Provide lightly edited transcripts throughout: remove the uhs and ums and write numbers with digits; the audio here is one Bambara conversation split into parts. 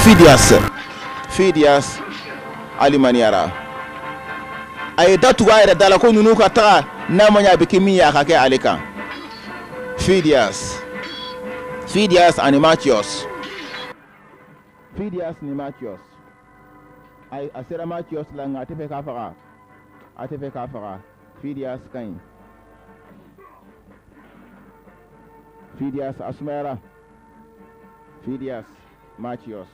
Fidias Fidias alimaniyara a ye da tugu a yɛrɛ da la ko ninnu ka taga n'a ma ɲɛ a bɛ kɛ min ye a ka kɛ ale kan Fidias Fidias ani Matios Fidias ni Matios a sera Matios la nka a tɛ fɛ k'a faga a tɛ fɛ k'a faga Fidias ka ɲi Fidias a sumayara Fidias Matios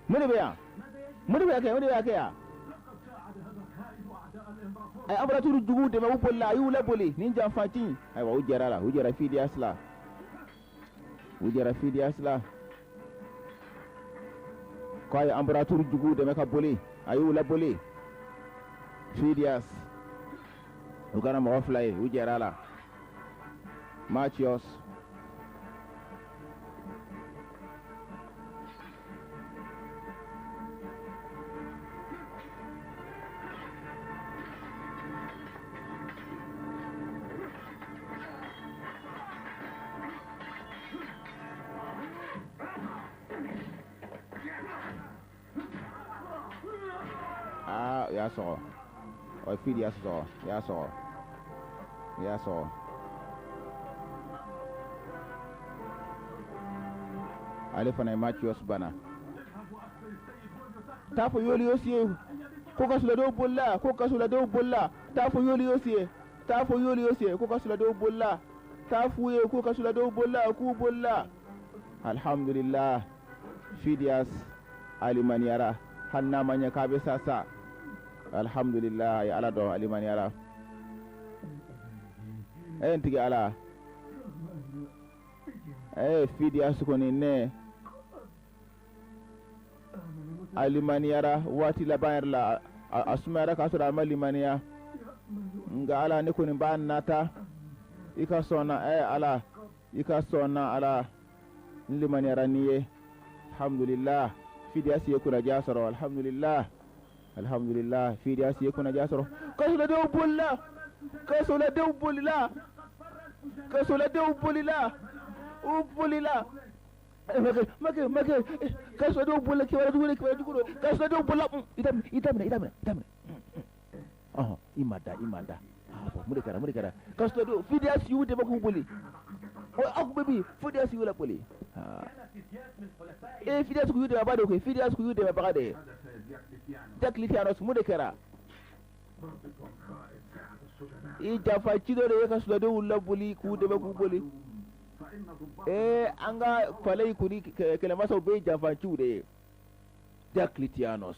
mun de bɛ yan mun de bɛ kɛ mun de bɛ kɛ yan a ye empereur juguw dɛmɛ u bolila a y'u laboli nin janfanci ayiwa u jɛra la u jɛra Fidias la u jɛra Fidias la k'a ye empereur juguw dɛmɛ ka boli a y'u laboli Fidias u kɛra mɔgɔ fila ye u jɛra a la Matios Aa u y'a sɔgɔ ɔ Fidias sɔgɔ u y'a sɔgɔ u y'a sɔgɔ ale fana ye Matios bana t'a fɔ Yoliyos ye ko kasoladenw bolila ko kasoladenw bolila t'a fɔ Yoliyos ye t'a fɔ Yoliyos ye ko kasoladenw bolila t'a f'u ye ko kasoladenw bolila k'u bolila alhamdulillah Fidias alimaniyara hali n'a ma ɲɛ k'a bɛ sa sa alhamdulillah a ye ala dɔn alimaniyara e n tigi ala ee Fidias kɔni ne alimaniyara waati laban yɛrɛ la a sumayara k'a sɔrɔ a ma limaniya nka ala ne kɔni b'a nata i ka sɔn na ɛ ala i ka sɔn na ala n limaniyara n'i ye alhamdulillah Fidias ye kunnadiya sɔrɔ alhamdulillah alhamdulillah Fidias ye kunnadiya sɔrɔ kasoladenw bolila kasoladenw bolila kasoladenw bolila u bolila makɛ makɛ kasoladenw bolila kibaruya jugu de kibaruya jugu don kasoladenw bolila i da minɛ i da minɛ i da minɛ i da minɛ ɔhɔn i ma da i ma da ah bon mun de kɛra mun de kɛra kasoladenw Fidias y'u dɛmɛ k'u boli ɔ aw kun bɛ min Fidias y'u laboli ee Fidias kun y'u dɛmɛbaga de ye koyi Fidias kun y'u dɛmɛbaga de ye Diocletianus mun de kɛra i janfa ci dɔ de ye kasoladenw laboli k'u dɛmɛ k'u boli ee an ka palais in kɔni kɛlɛmasaw bɛɛ ye janfanciw de ye Diocletianus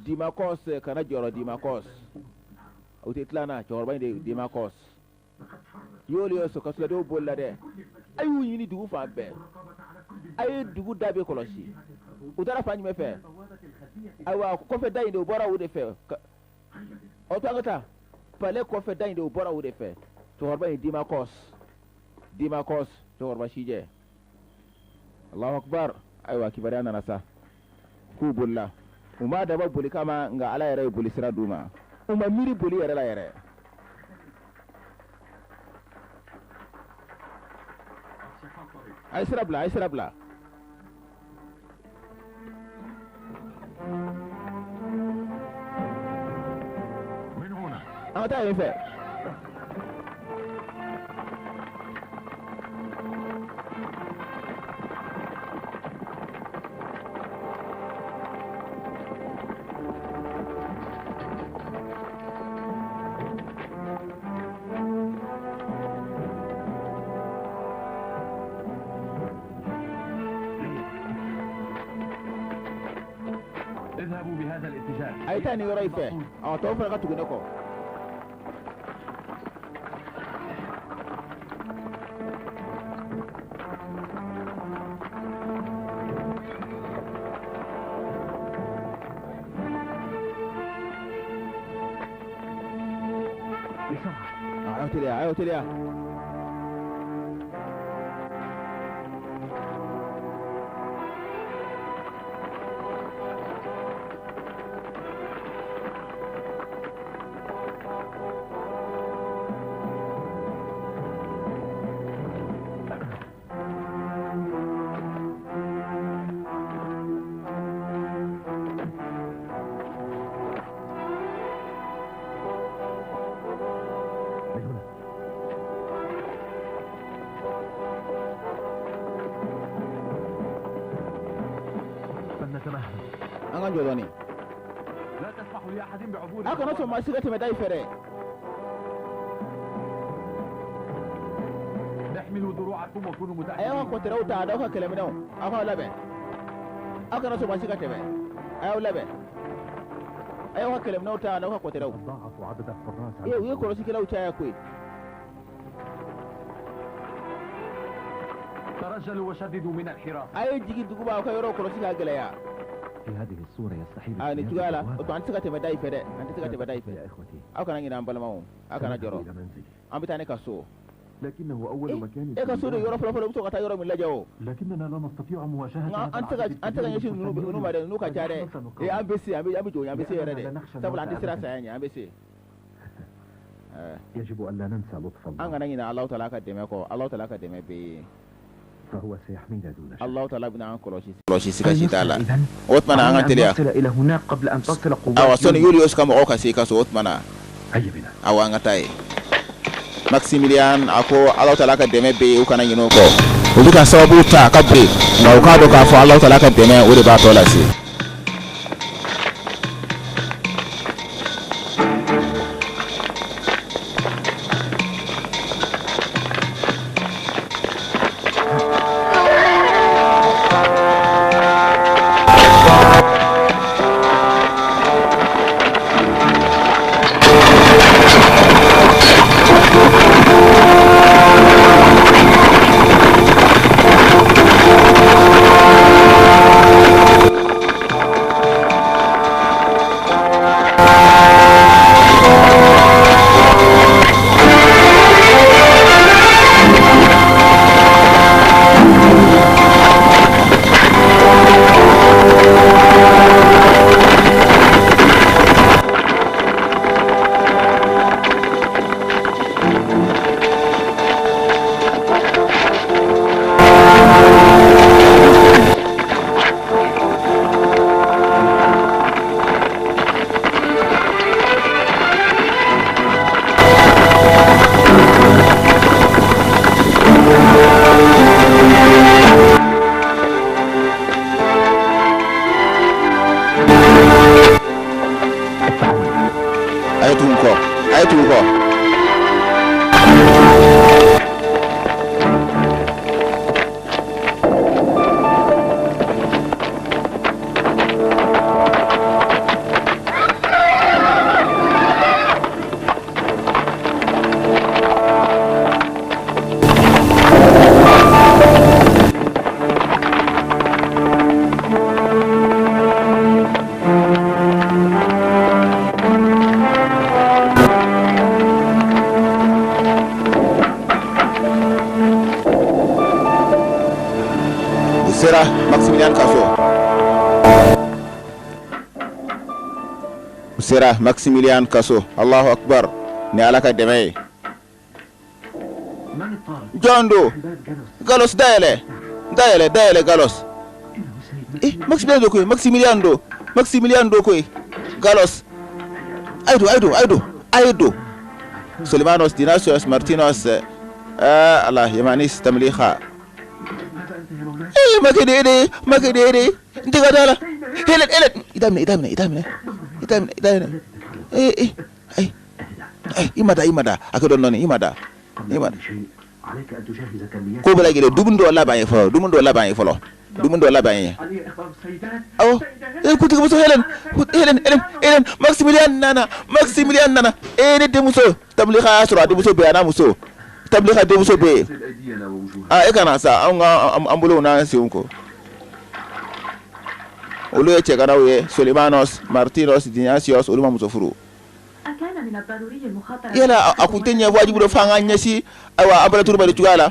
Dimakos kana jɔrɔ Dimakos o tɛ tila na cɛkɔrɔba in de ye Dimakos Yoliyos kasoladenw bolila dɛ a y'u ɲini dugu fan bɛɛ a ye dugu da bɛɛ kɔlɔsi u taara fan jumɛn fɛ ayiwa kɔfɛ da in de u bɔra o de fɛ ɔ to an ka taa palais kɔfɛ da in de u bɔra o de fɛ cɛkɔrɔba in Dimakos Dimakos cɛkɔrɔba sijɛ Allahu akbar ayiwa kibaruya nana sa k'u bolila u m'a dabɔ boli kama nka ala yɛrɛ ye boli sira d'u ma u ma miiri boli yɛrɛ la yɛrɛ a ye sira bila a ye sira bila an ka taa yen fɛ A ye taa nin yɔrɔ in fɛ ɔ tɔw fana ka tugu ne kɔ a y'aw teliya a y'aw teliya An ka jɔ dɔɔni. A kana sɔn maa si ka tɛmɛ da in fɛ dɛ. A y'aw ka kɔtɛrɛw ta, a n'aw ka kɛlɛminɛnw, aw k'aw labɛn. Aw kana sɔn maa si ka tɛmɛ. A y'aw labɛn. A y'aw ka kɛlɛminɛnw ta, a n'aw ka kɔtɛrɛw. Ee, u ye kɔlɔsikɛlaw caya koyi. A ye jigin duguba, aw ka yɔrɔ kɔlɔsi k'a gɛlɛya. Aa, nin cogoya la, o tuma an tɛ se ka tɛmɛ da in fɛ dɛ, an tɛ se ka tɛmɛ da in fɛ. Aw kana ɲinɛ, an balimaw, aw kana jɔrɔ. An bɛ taa ne ka so. E ka so de yɔrɔ fɔlɔ fɔlɔ, i bɛ sɔrɔ ka taa yɔrɔ min lajɛ o. Nka an tɛ se ka an tɛ se ka ɲɛsin ninnu ma dɛ, ninnu ka ca dɛ. Ee, an bɛ se, an bɛ an bɛ jɔ, an bɛ se yɛrɛ dɛ. Sabula an tɛ siran saya ɲɛ, an bɛ se. An kana ɲinɛ Alahu taala ka dɛmɛ kɔ, Alahu taala ka dɛmɛ bɛ yen. Alahu taala bɛna an kɔlɔsi, kɔlɔsi siga si t'a la. O tuma na an ka teliya. Awa, sɔnni Julius ka mɔgɔw ka se i ka so, o tuma na awa, an ka taa yen. Maximilian a ko Alahu taala ka dɛmɛ bɛ yen, u kana ɲinɛ o kɔ. U bɛ ka sababu ta ka biri, nka u k'a dɔn k'a fɔ Alahu taala ka dɛmɛ, o de b'a tɔ lase. A ye tugu n kɔ, a ye tugu n kɔ. U sera Maximilian ka so. U sera Maximilian ka so. Allahu akbar, ni Ala ka dɛmɛ ye. Jɔn don? Galos, dayɛlɛ, dayɛlɛ, dayɛlɛ, Galos. Eh, Maximilian don koyi, Maximilian don, Maximilian don koyi. Galos, a ye don, a ye don, a ye don, a ye don. Solimanos, Dinasios, Martinos, Ala Yamanis, Tamliha. Eh, makede, makede, n tɛ ka da la. Helen, Helen, i da minɛ, i da minɛ, i da minɛ, i da minɛ, i da minɛ. Eh, eh, ayi, ayi, i ma da, i ma da, a kɛ dɔɔni dɔɔni, i ma da, i ma da. Ko bɛɛ lajɛlen, dumuni dɔ labɛn ye fɔlɔ, dumuni dɔ labɛn ye fɔlɔ, dumuni dɔ labɛn ye. Awɔ, e kuntigimuso Helen, Helen, Helen, Helen, Maximilian nana, Maximilian nana. E ne denmuso, Tamliha y'a sɔrɔ a denmuso bɛ yen, a n'a muso. Tamliha denmuso bɛ yen. Aa, e kana sa, anw ka an bolow n'an senw ko. Olu ye cɛganaw ye, Solimanos, Martinos, Dinasios, olu ma muso furu. Yala a kun tɛ ɲɛ wajibi don f'an ka ɲɛsin ayiwa empereur ma nin cogoya la?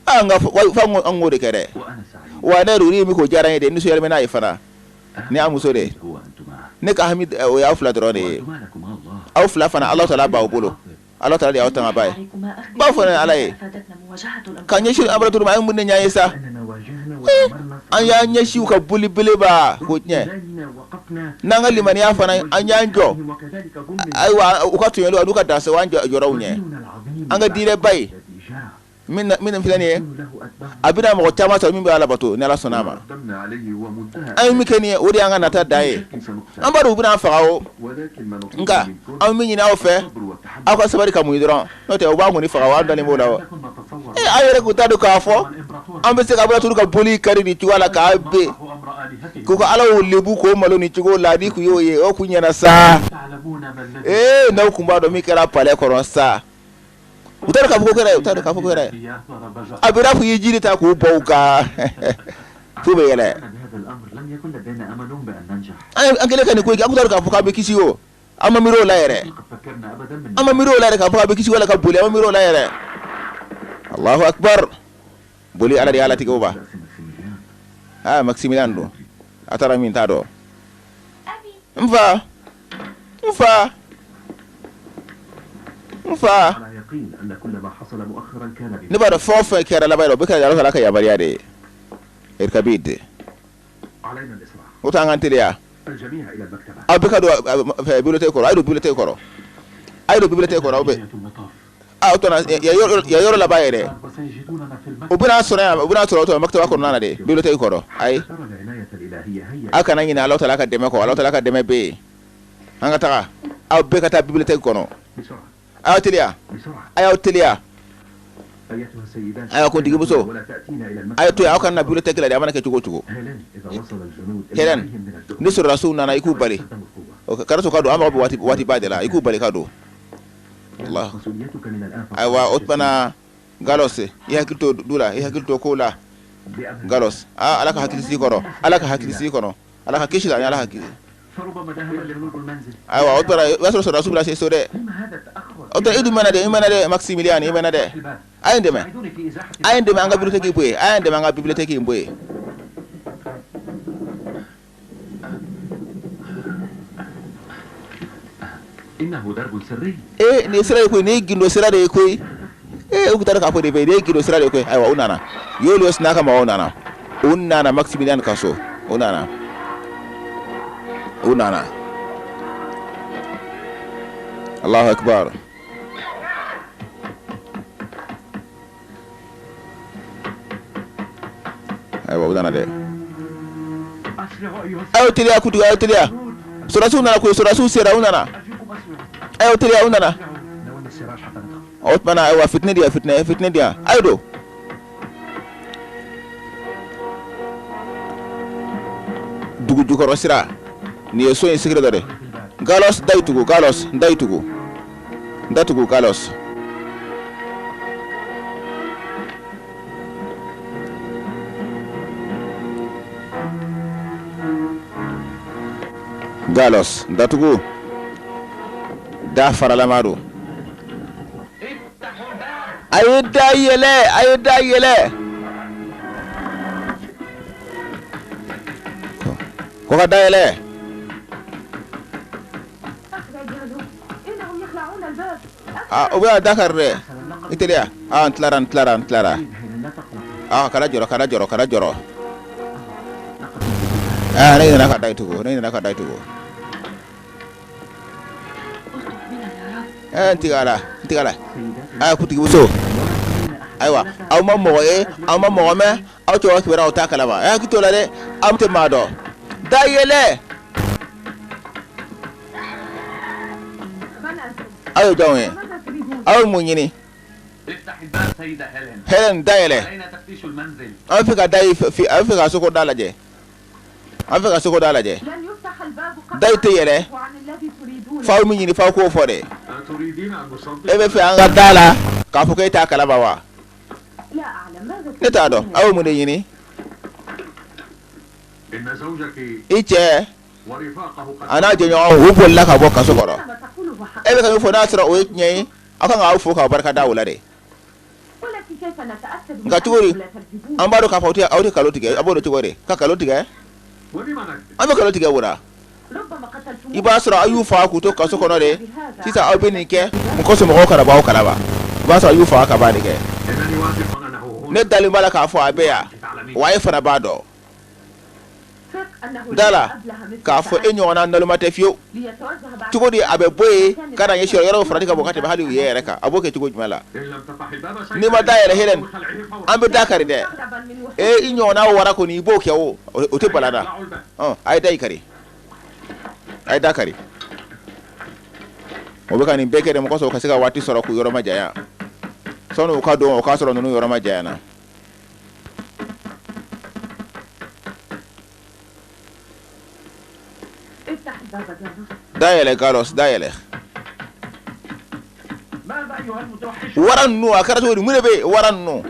An ka f'an k'o de kɛ dɛ. Wa ne yɛrɛ min k'o diyara n ye dɛ, nisɔndiyalen bɛ n'a ye fana. Ni y'a muso de, ne ka hami o y'aw fila dɔrɔn de ye. Aw fila fana, Ala taala b'aw bolo. Ala taala de y'aw tangaba ye. B'a fɔ ne Ala ye ka ɲɛsin empereur ma, a ye mun de ɲɛ ye sa? An y'an ɲɛsin u ka boli beleba k'o tiɲɛ. N'an ka limaniya fana, an y'an jɔ ayiwa u ka tɔɲɔliw an'u ka dansagon, an jɔra u ɲɛ. An ka diinɛba ye. Min filɛ nin ye, a bɛna mɔgɔ caman sɔrɔ min bɛ a labato ni Ala sɔnna a ma. An ye min kɛ nin ye, o de y'an ka nata dan ye. An b'a dɔn u bɛna an faga o, nka an bɛ min ɲini aw fɛ, aw ka sabali ka muɲu dɔrɔn, n'o tɛ u b'an kɔni faga o, an dalen b'o la o. Ee, aw yɛrɛ tun t'a dɔn k'a fɔ an bɛ se ka abalaturu ka boli kari nin cogoya la k'a ben, k'u ka Alaw lebu k'o malo nin cogo la, n'i tun y'o ye, o tun ɲɛna sa. Ee, n'aw tun b'a dɔn min kɛra palais kɔnɔ sa. U t'a dɔn k'a fɔ ko kɛra u t'a dɔn k'a fɔ ko kɛra a bɛ fɔ i ye jiri ta k'u bɔ u kan f'u bɛ yɛlɛ. An kɛlen ka nin ko in kɛ, an tun t'a dɔn k'a fɔ k'an bɛ kisi o, an ma miiri o la yɛrɛ, an ma miiri o la yɛrɛ k'a fɔ k'an bɛ kisi wala ka boli, an ma miiri o la yɛrɛ. Alahu akibaru, boli Ala de y'a latigɛ o ba. Aa Maximilian don, a taara min t'a dɔn. N fa n fa n fa ne b'a dɔn fɛn o fɛn kɛra laban o bɛɛ kɛra Ala ka yamaruya de ye irkabid o to an k'an teliya aw bɛɛ ka don bibliothèque kɔrɔ a ye don bibliothèque kɔrɔ a ye don bibliothèque kɔrɔ aw bɛɛ o tuma yan yɔrɔ laban yɛrɛ u bɛna sɔrɔ yan u bɛna sɔrɔ o tuma maktaba kɔnɔna na de bibliothèque kɔrɔ ayi aw kana ɲinɛ Alahu taala ka dɛmɛ kɔ Alahu taala ka dɛmɛ bɛ yen an ka taga aw bɛɛ ka taa bibliothèque kɔnɔ a y'aw teliya a y'aw teliya ayiwa kuntigimuso a ye to yen aw kana na bibliothèque la dɛ a mana kɛ cogo o cogo Helen ni sɔrɔdasiw nana i k'u bali kana sɔn ka don an mago bɛ waatiba de la i k'u bali ka don Ayiwa o tuma na Galos i hakili to du la i hakili to ko la Galos aa Ala ka hakili sigi kɔrɔ Ala ka hakili sigi kɔrɔ Ala ka kisi ani Ala ka kisi ayiwa o tuma i b'a sɔrɔ sɔrɔdasiw bɛna se so dɛ o tuma i dun mɛnna dɛ i mɛnna dɛ Maximilian i mɛnna dɛ a ye n dɛmɛ a ye n dɛmɛ an ka bibliothèque bɔ yen a ye n dɛmɛ an ka bibliothèque in bɔ yen Ee nin ye sira ye koyi nin ye gindo sira de ye koyi ee u tun t'a dɔn k'a fɔ de bɛ nin ye gindo sira de ye koyi ayiwa u nana Julius n'a ka mɔgɔw nana u nana Maximilian ka so u nana u nana Allahu akbar Ayiwa u nana dɛ a y'aw teliya kuntigi a y'aw teliya sɔrɔdasiw nana koyi sɔrɔdasiw sera u nana a y'aw teliya u nana o tuma na ayiwa fitinɛ di yan fitinɛ fitinɛ di yan a ye don dugu jukɔrɔ sira nin ye so in secret dɔ de Galos da in tugu Galos da in tugu da tugu Galos Galos datugu da faralama don a ye da yɛlɛ a ye da yɛlɛ ko ka da yɛlɛ U bɛ da kari dɛ i teliya n tilara n tilara n tilara kana jɔrɔ kana jɔrɔ kana jɔrɔ ne ɲinɛna ka da tugu ne ɲinɛna ka da tugu n tigɛ la n tigɛ la aa kuntigimuso ayiwa aw ma mɔgɔ ye aw ma mɔgɔ mɛn aw cɛw kibaruya aw t'a kalama a hakili t'o la dɛ aw tɛ maa dɔn da yɛlɛ Aw ye jɔnw ye aw ye mun ɲini Helen da yɛlɛ an fɛ ka da an fɛ ka soko da lajɛ an fɛ ka soko da lajɛ da tɛ yɛlɛ f'aw min ɲini f'aw k'o fɔ dɛ e bɛ fɛ an ka da la k'a fɔ k'e t'a kalama wa ne t'a dɔn aw ye mun de ɲini i cɛ A n'a jɛɲɔgɔnw u bolila ka bɔ kaso kɔrɔ e bɛ ka min fɔ n'a sɔrɔ o ye tiɲɛ ye aw kan k'aw fo k'aw barika da o la dɛ nka cogo di an b'a dɔn k'a fɔ aw tɛ nkalon tigɛ aw b'o dɔn cogo di ka nkalon tigɛ an bɛ nkalon tigɛ mun na i b'a sɔrɔ aw y'u faga k'u to kaso kɔnɔ de sisan aw bɛ nin kɛ mun kosɔn mɔgɔw kana bɔ aw kalama i b'a sɔrɔ aw y'u faga ka ban de kɛ ne dalen b'a la k'a fɔ a bɛ yan wa e fana b'a dɔn. Da la k'a fɔ e ɲɔgɔnna naloma tɛ fiyewu. Cogo di a bɛ bɔ yen ka na ɲɛsin yɔrɔ farati ka bon ka tɛmɛ hali u yɛrɛ kan, a b'o kɛ cogo jumɛn la? N'i ma da yɛlɛ Helen, an bɛ da kari dɛ. E i ɲɔgɔnna wara kɔni i b'o kɛ o, o tɛ bala da. A ye da i kari, a ye da kari. O bɛ ka nin bɛɛ kɛ de mɔgɔ sɔrɔ ka se ka waati sɔrɔ k'u yɔrɔ majanya. Sɔnni u ka don, o k'a sɔrɔ ninnu yɔrɔ majanyana. Da yɛlɛ Carlos, da yɛlɛ. Wara ninnu a kɛra cogo di? Mun de bɛ yen wara ninnu?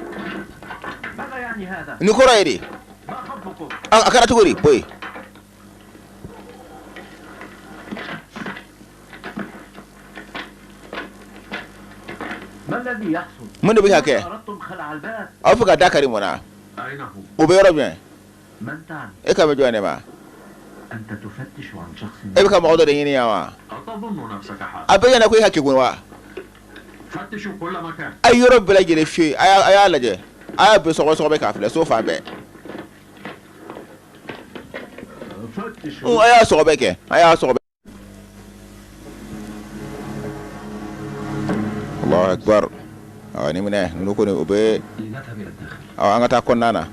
Nin kɔrɔ ye di? A kɛra cogo di? Bɔ yen. Mun de bɛ ka kɛ? Aw fɛ ka da kari mun na? O bɛ yɔrɔ jumɛn? E kan bɛ jɔn de ma? E bɛ ka mɔgɔ dɔ de ɲini yan wa? A bɛ ɲɛna ko e ka kegun wa? A ye yɔrɔ bɛɛ lajɛlen fiyɛ, a y'a lajɛ, a y'a bɛɛ sɔgɔsɔgɔ k'a filɛ so fan bɛɛ. A y'a sɔgɔbɛ kɛ, a y'a sɔgɔbɛ. Allahu akbar. Awa ni minɛ ninnu kɔni o bɛ awa an ka taa kɔnɔna na.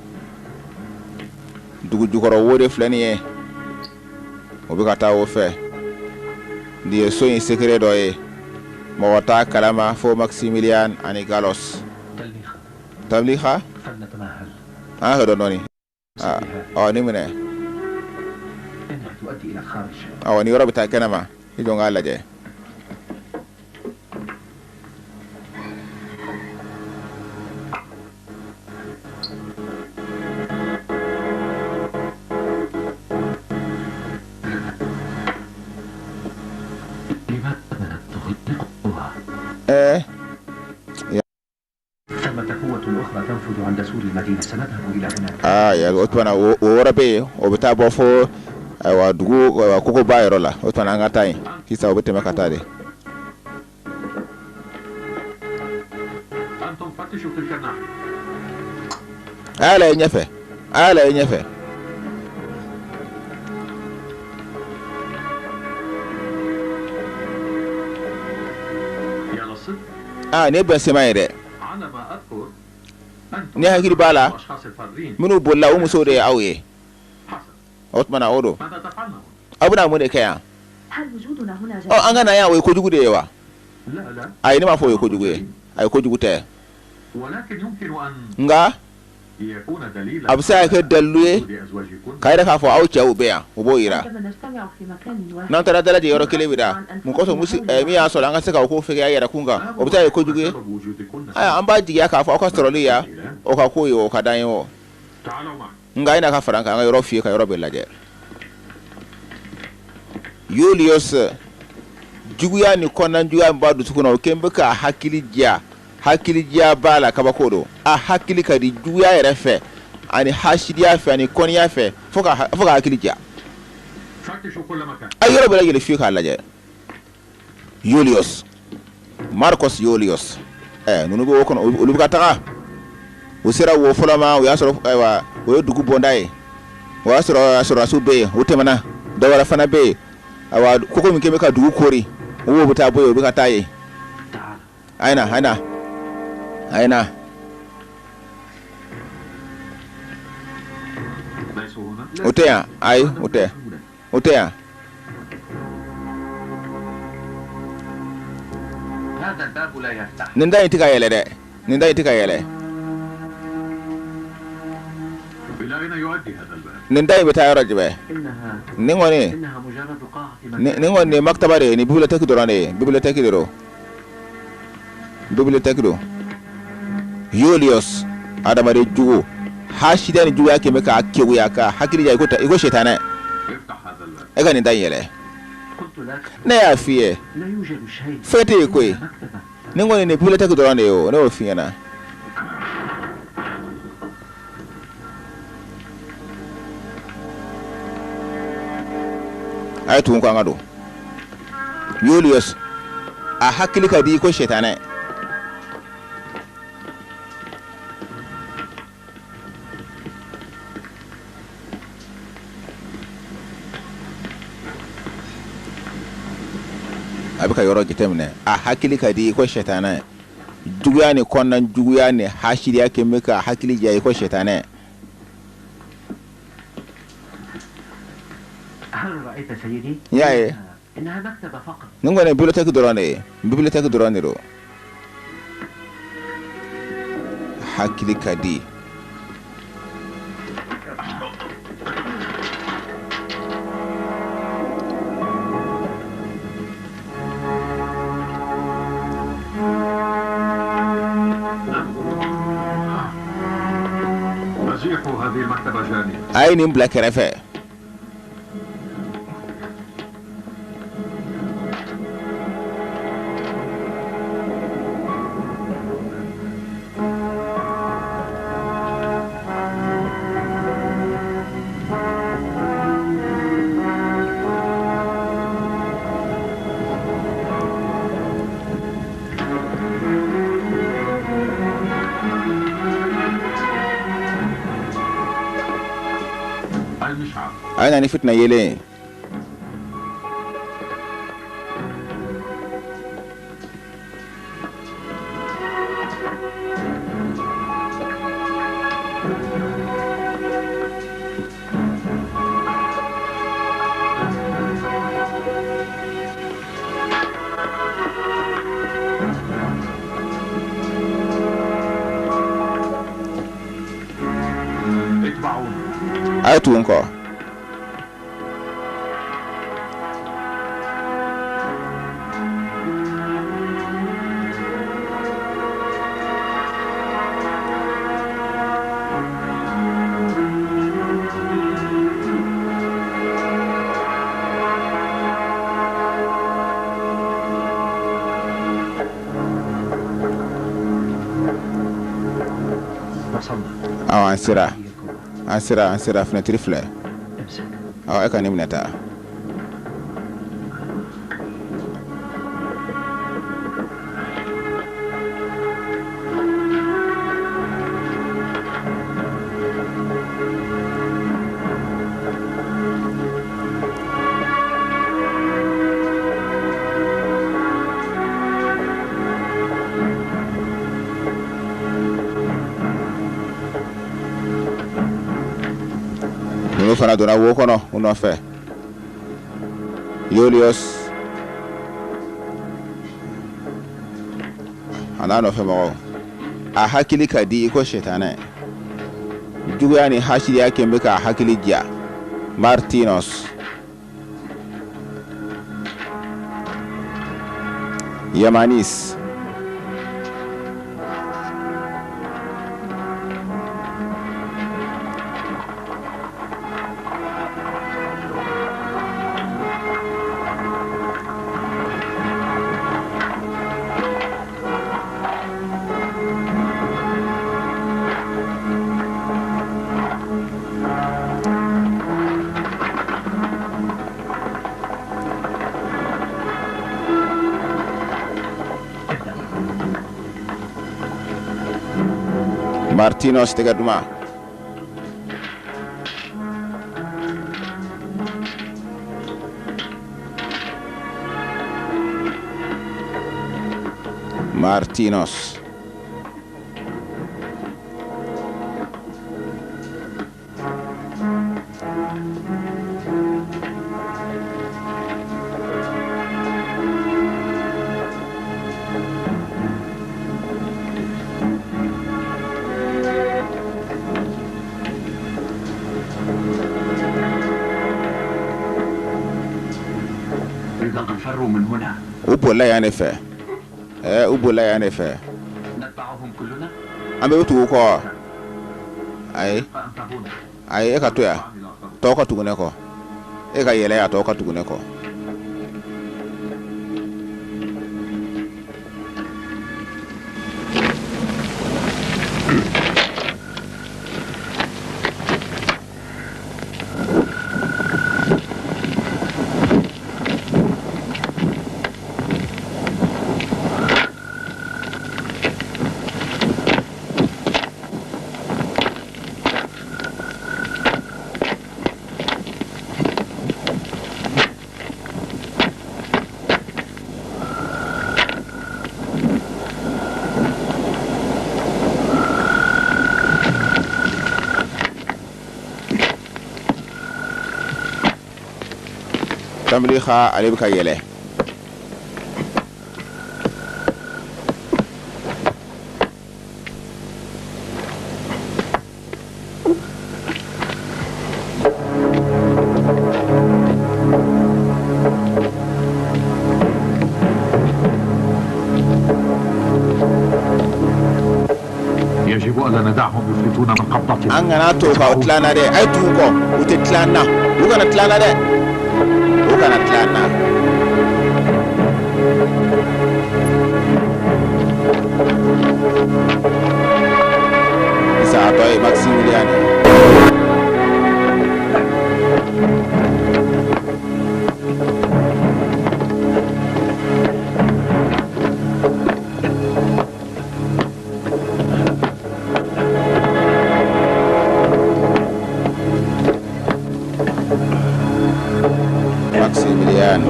Dugu jukɔrɔ wo de filɛ nin ye, o bɛ ka taa o fɛ. Nin ye so in secret dɔ ye, mɔgɔ t'a kalama fo Maximilian ani Carlos. Tabliha an ka kɛ dɔɔnin dɔɔnin. Ɔ ni minɛ awa ni yɔrɔ bɛ taa kɛnɛ ma, i jɔ n k'a lajɛ. Ɛɛ Aa o tuma o yɔrɔ bɛ yen, o bɛ taa bɔ fo ayiwa dugu kogoba yɔrɔ la. O tuma an ka taa yen sisan, o bɛ tɛmɛ ka taa de. A y'a lajɛ ɲɛfɛ, a y'a lajɛ ɲɛfɛ. Aa nin ye bɛn sema ye dɛ. Ne hakili b'a la minnu bolila, o musow de ye aw ye. O tuma na o don, aw bɛna mun de kɛ yan? Ɔ an ka na yan, o ye kojugu de ye wa? Ayi, ne m'a fɔ o ye kojugu ye, ayi, kojugu tɛ. Nka a bɛ se ka kɛ dalilu ye k'a yira k'a fɔ aw cɛw bɛ yan, o b'o yira. N'an taara dalajɛ yɔrɔ kelen bɛ da mun kosɔn, min y'a sɔrɔ an ka se ka ko fɛgɛya yɛrɛ kun kan, o bɛ taa ye kojugu ye. Ayiwa, an b'a jigiya k'a fɔ aw ka sɔrɔli yan, o ka ko ye, o ka d'an ye o. Nka i na ka fara an kan, an ka yɔrɔ fiyɛ ka yɔrɔ bɛɛ lajɛ. Julius juguya ni kɔnɔna juguya min b'a dusukun na, o kɛlen bɛ k'a hakili diya. Hakili diya b'a la, kabako don. A hakili ka di juguya yɛrɛ fɛ ani hasidiya fɛ ani kɔniya fɛ fo ka hakili diya. A yɔrɔ bɛɛ lajɛlen fiyɛ k'a lajɛ. Julius Marcus Julius ninnu bɛ wo kɔnɔ, olu bɛ ka taga. U sera wo fɔlɔ ma, o y'a sɔrɔ ayiwa o ye dugu bonda ye. O y'a sɔrɔ sɔrɔdasiw bɛ yen, u tɛmɛna. Dɔ wɛrɛ fana bɛ yen. Ayiwa koko min kɛlen bɛ ka dugu koori, o wo bɛ taa bɔ yen, u bɛ ka taa yen. A ye na, a ye na, a ye na. O tɛ yan, ayi, o tɛ, o tɛ yan. Nin da in tɛ ka yɛlɛ dɛ, nin da in tɛ ka yɛlɛ. Nin da in bɛ taa yɔrɔ jumɛn? Nin kɔni, nin kɔni nin ye maktaba de ye, nin bibliothèque dɔrɔn de ye, bibliothèque de don. Bibliothèque don. Julius adamaden jugu, hasidiya ni juguya kɛlen bɛ k'a keguya, k'a hakili ja i ko sitanɛ. E ka nin da in yɛlɛ. Ne y'a f'i ye, fɛn tɛ yen koyi. Nin kɔni nin bibliothèque dɔrɔn de ye o, ne y'o f'i ɲɛna. A ye tugu n kɔ, an ka don. Julius a hakili ka di i ko sitanɛ. A bɛ ka yɔrɔ jateminɛ. A hakili ka di i ko sɛtanɛ. Juguya ni kɔnɔna juguya ni hasiriya kɛ bɛ ka hakili diya i ko sɛtanɛ. N y'a ye, nin kɔni ye bibliothèque dɔrɔn de ye, bibliothèque dɔrɔn de don. Hakili ka di. A ye nin bila kɛrɛfɛ. A ye na ni fitinɛ yeelen ye. A ye tugu n kɔ. Awa, an sera, an sera, an sera. Fenêtre filɛ. Awa, e ka nin minɛ ta. Ninnu fana donna wo kɔnɔ u nɔfɛ. Yolios a n'a nɔfɛ mɔgɔw. A hakili ka di i ko sitanɛ. Juguya ni hasiriya kɛn bɛ k'a hakili diya. Martinos Yamanis. Martinos tɛgɛ duman. Martinos. U bolila yan de fɛ. U bolila yan de fɛ. An bɛɛ bɛ tugu u kɔ wa? Ayi, ayi, e ka to yan, tɔw ka tugu ne kɔ. E ka yɛlɛ yan, tɔw ka tugu ne kɔ. Tamliha ale bɛ ka yɛlɛ. An kana to ka u tila an na dɛ, a ye tugu u kɔ, u tɛ tila an na, u kana tila an na dɛ, u kana tila an na. Sisan a tɔ ye Maximilian ye. Maximilian.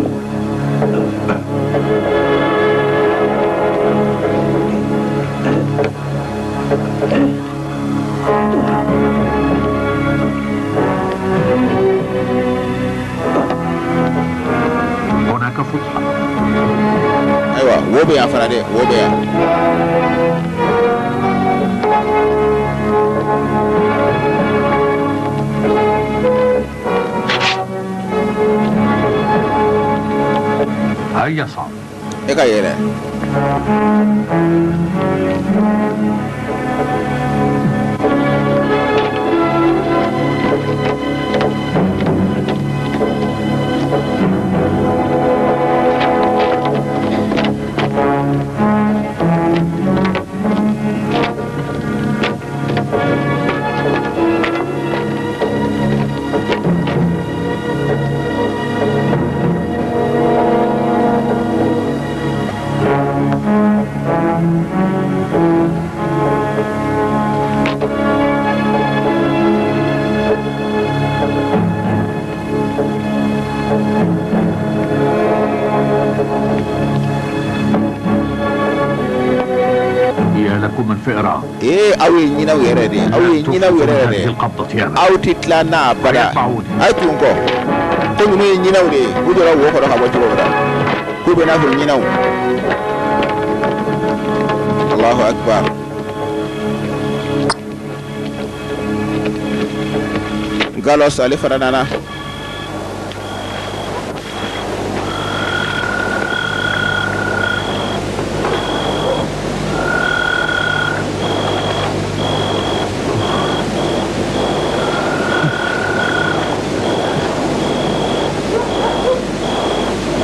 هناك فتحة. Ayiwa, wo bɛ yan fana dɛ, wo bɛ yan. هيا صعد. E ka yɛlɛ. يا لكم من فئران. Ee, aw ye ɲinɛw yɛrɛ de ye, aw ye لن ɲinɛw تفلتوا yɛrɛ من de هذه ye. القبضة أبدا. Aw tɛ tila n na abada. A ye tugu n kɔ. Ko ninnu ye ɲinɛw de ye, u jɔra wo kɔnɔ ka bɔ cogo min na, k'u bɛ n'a fɔ ɲinɛw. Allahu akbar. Galos ale fana nana.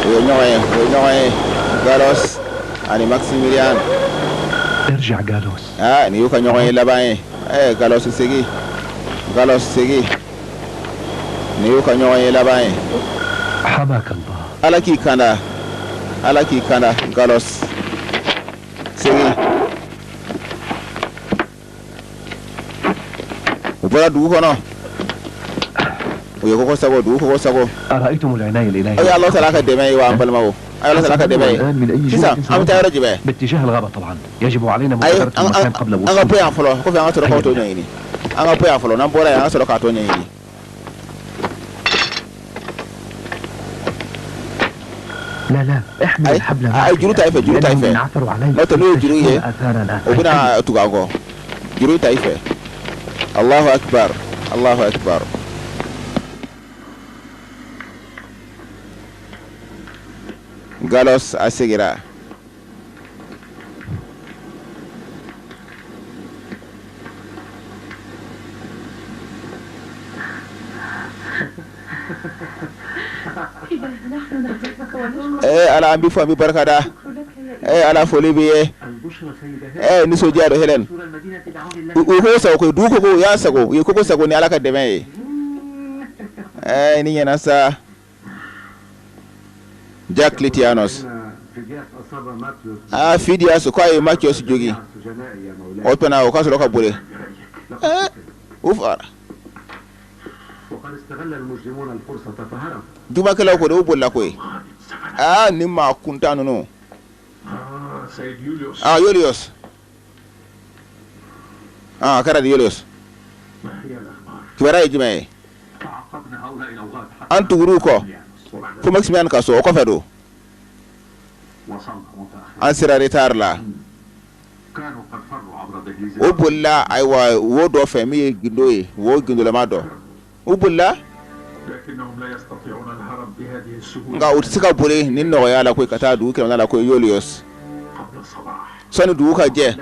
U ye ɲɔgɔn ye, u ye ɲɔgɔn ye, Galos ani Maximilian. ارجع جالوس. Aa, nin y'u ka ɲɔgɔn ye laban ye. Galos, segin. Galos, segin. Nin y'u ka ɲɔgɔn ye laban ye. حماك الله. Ala k'i kanda, Ala k'i kanda. Galos, segin. U bɔra dugu kɔnɔ, u ye koko sago, dugu koko sago. أرأيتم العناية الإلهية؟ Aw ye Ala taala ka dɛmɛ ye wa, an balimaw, aw ye Ala taala ka dɛmɛ ye. الآن من أي Sisan جهة an bɛ taa yɔrɔ jumɛn? باتجاه الغابة طبعا، يجب علينا Ayi, مغادرة an المكان an قبل an ka bɔ وصول yan fɔlɔ, kɔfɛ an ka sɔrɔ k'aw to ɲɛɲini. An ka bɔ yan fɔlɔ, n'an bɔra yan, an ka sɔrɔ k'a to ɲɛɲini. لا لا، احمل أي الحبل أي معك juru ta i fɛ, juru ta i لأنهم fɛ. إن عثروا عليك N'o tɛ n'o ye juru ye, سيكتشفون آثارنا. o bɛna tugu an kɔ. Juru ta i fɛ. Allahu akbar, Allahu akbar. Galos a segira. Ee Ala, an b'i fo, an b'i barika da. Ee Ala, foli b'i ye. البشرى سيدة. Ee, nisɔndiya don, Helen. سور المدينة بعون الله. U ko sago koyi, dugu koko u y'a sago, u ye koko sago ni Ala ka dɛmɛ ye. Ee, ni ɲɛna sa. Jack Litianos. فدياس أصاب ماتيوس. Aa, Fidias ko a ye Makios jogi. سجناء يا مولاي. O tuma o ka sɔrɔ ka boli. Ee, u fagara. وقد استغل المجرمون الفرصة فهربوا. Jugumakɛlaw ko de, u bolila koyi. Aa, nin maa kuntan ninnu. آه سيد يوليوس. Aa, Yolios. Aa, a kɛra di, Yolios? ما هي الأخبار؟ Kibaruya ye jumɛn ye? تعاقبنا هؤلاء الأوغاد حتى An tugur'u kɔ. Fo Maximilian ka so o kɔfɛ don. An sera retard la. O bolila ayiwa wo dɔ fɛ min ye gindo ye, wo gindolama dɔ. U bolila. Nka u tɛ se ka boli ni nɔgɔya la koyi ka taa dugu kɛmɛ la koyi Yolios. Sɔnni dugu ka jɛ,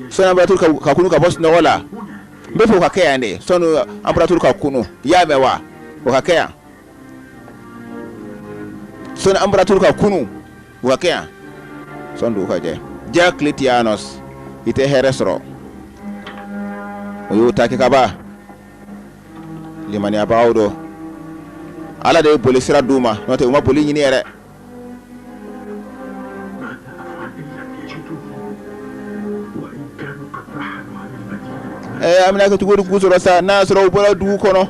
sɔnni empereur ka kunu ka bɔ sunɔgɔ la. N bɛ fɛ o ka kɛ yan de, sɔnni empereur ka kunu. I y'a mɛn wa? O ka kɛ yan. Sɔnni empereur ka kunu, o ka kɛ yan. Sɔnni dugu ka jɛ. Diocletianus, i tɛ hɛrɛ sɔrɔ. O y'o ta kɛ ka ban. Limaniyabagaw don. Ala de ye boli sira d'u ma, n'o tɛ u ma boli ɲini yɛrɛ. An bɛna kɛ cogo di k'u sɔrɔ sa, n'a y'a sɔrɔ u bɔra dugu kɔnɔ.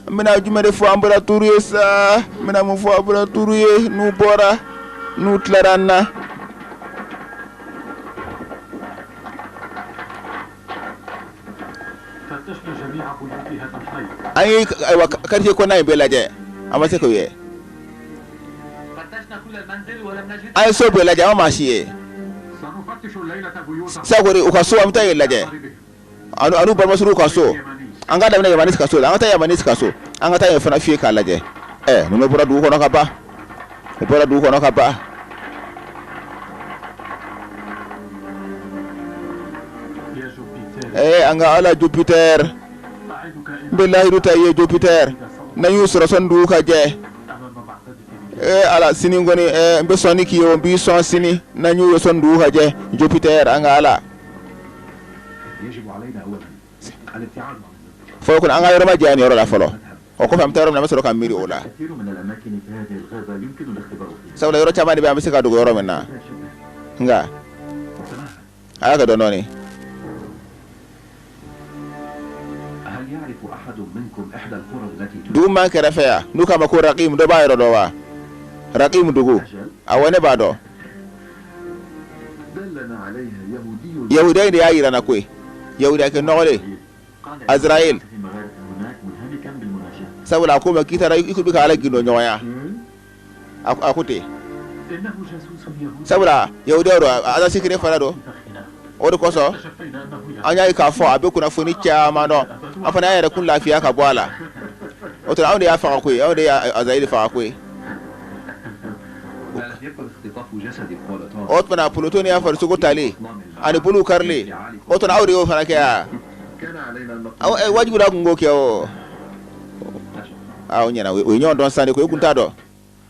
An bɛna jumɛn de fɔ empereur ye sa? An bɛna mun fɔ empereur ye n'u bɔra, n'u tilara an na? An ye ayiwa quartier kɔnɔna in bɛɛ lajɛ, an ma se k'o ye. An ye so bɛɛ lajɛ, an ma maa si ye. Sakori u ka so, an bɛ taa yen lajɛ. An'u balimasuru ka so. An ka daminɛ Yamanis ka so la, an ka taa Yamanis ka so. An ka taa yen fana fiyɛ k'a lajɛ. Ninnu bɔra dugu kɔnɔ ka ban. U bɔra dugu kɔnɔ ka ban. An ka Ala Jupiter, n bɛ layidu ta i ye Jupiter, n'an y'u sɔrɔ sɔnni dugu ka jɛ. Ala sini kɔni n bɛ sɔnni k'i ye, n b'i sɔn sini n'an y'u ye sɔnni dugu ka jɛ Jupiter, an ka Ala. Fɔlɔ kɔni an ka yɔrɔ majanya nin yɔrɔ la fɔlɔ. O kɔfɛ an bɛ taa yɔrɔ min na, an bɛ sɔrɔ ka miiri o la. Sabula yɔrɔ caman de bɛ an bɛ se ka dogo yɔrɔ min na. Nka a y'a kɛ dɔɔnin dɔɔnin. Dugu min b'an kɛrɛfɛ yan n'u k'a ma ko Rakim, dɔ b'a yɔrɔ dɔn wa? Rakim dugu. Awɔ, ne b'a dɔn. Yahudiya in de y'a jira n na koyi. Yahudiyakɛ nɔgɔlen. Azrael. Sabula a ko ma k'i taara i ko bɛ ka Ala gindo ɲɔgɔnya. A ko ten. Sabula yahudiya don, Ala secret fana don. O de kosɔn an y'a ye k'a fɔ a bɛ kunnafoni caman dɔn. An fana y'an yɛrɛ kun lafiya ka bɔ a la. O tuma anw de y'a faga koyi, anw de ye Azrael faga koyi. O tuma Polotoni y'a farisogo tali ani bolow karili, o tuma aw de y'o fana kɛ wa? Wajibi la tun k'o kɛ o. O ɲɛna, o ye ɲɔgɔn dɔn sisan de koyi, i kun t'a dɔn.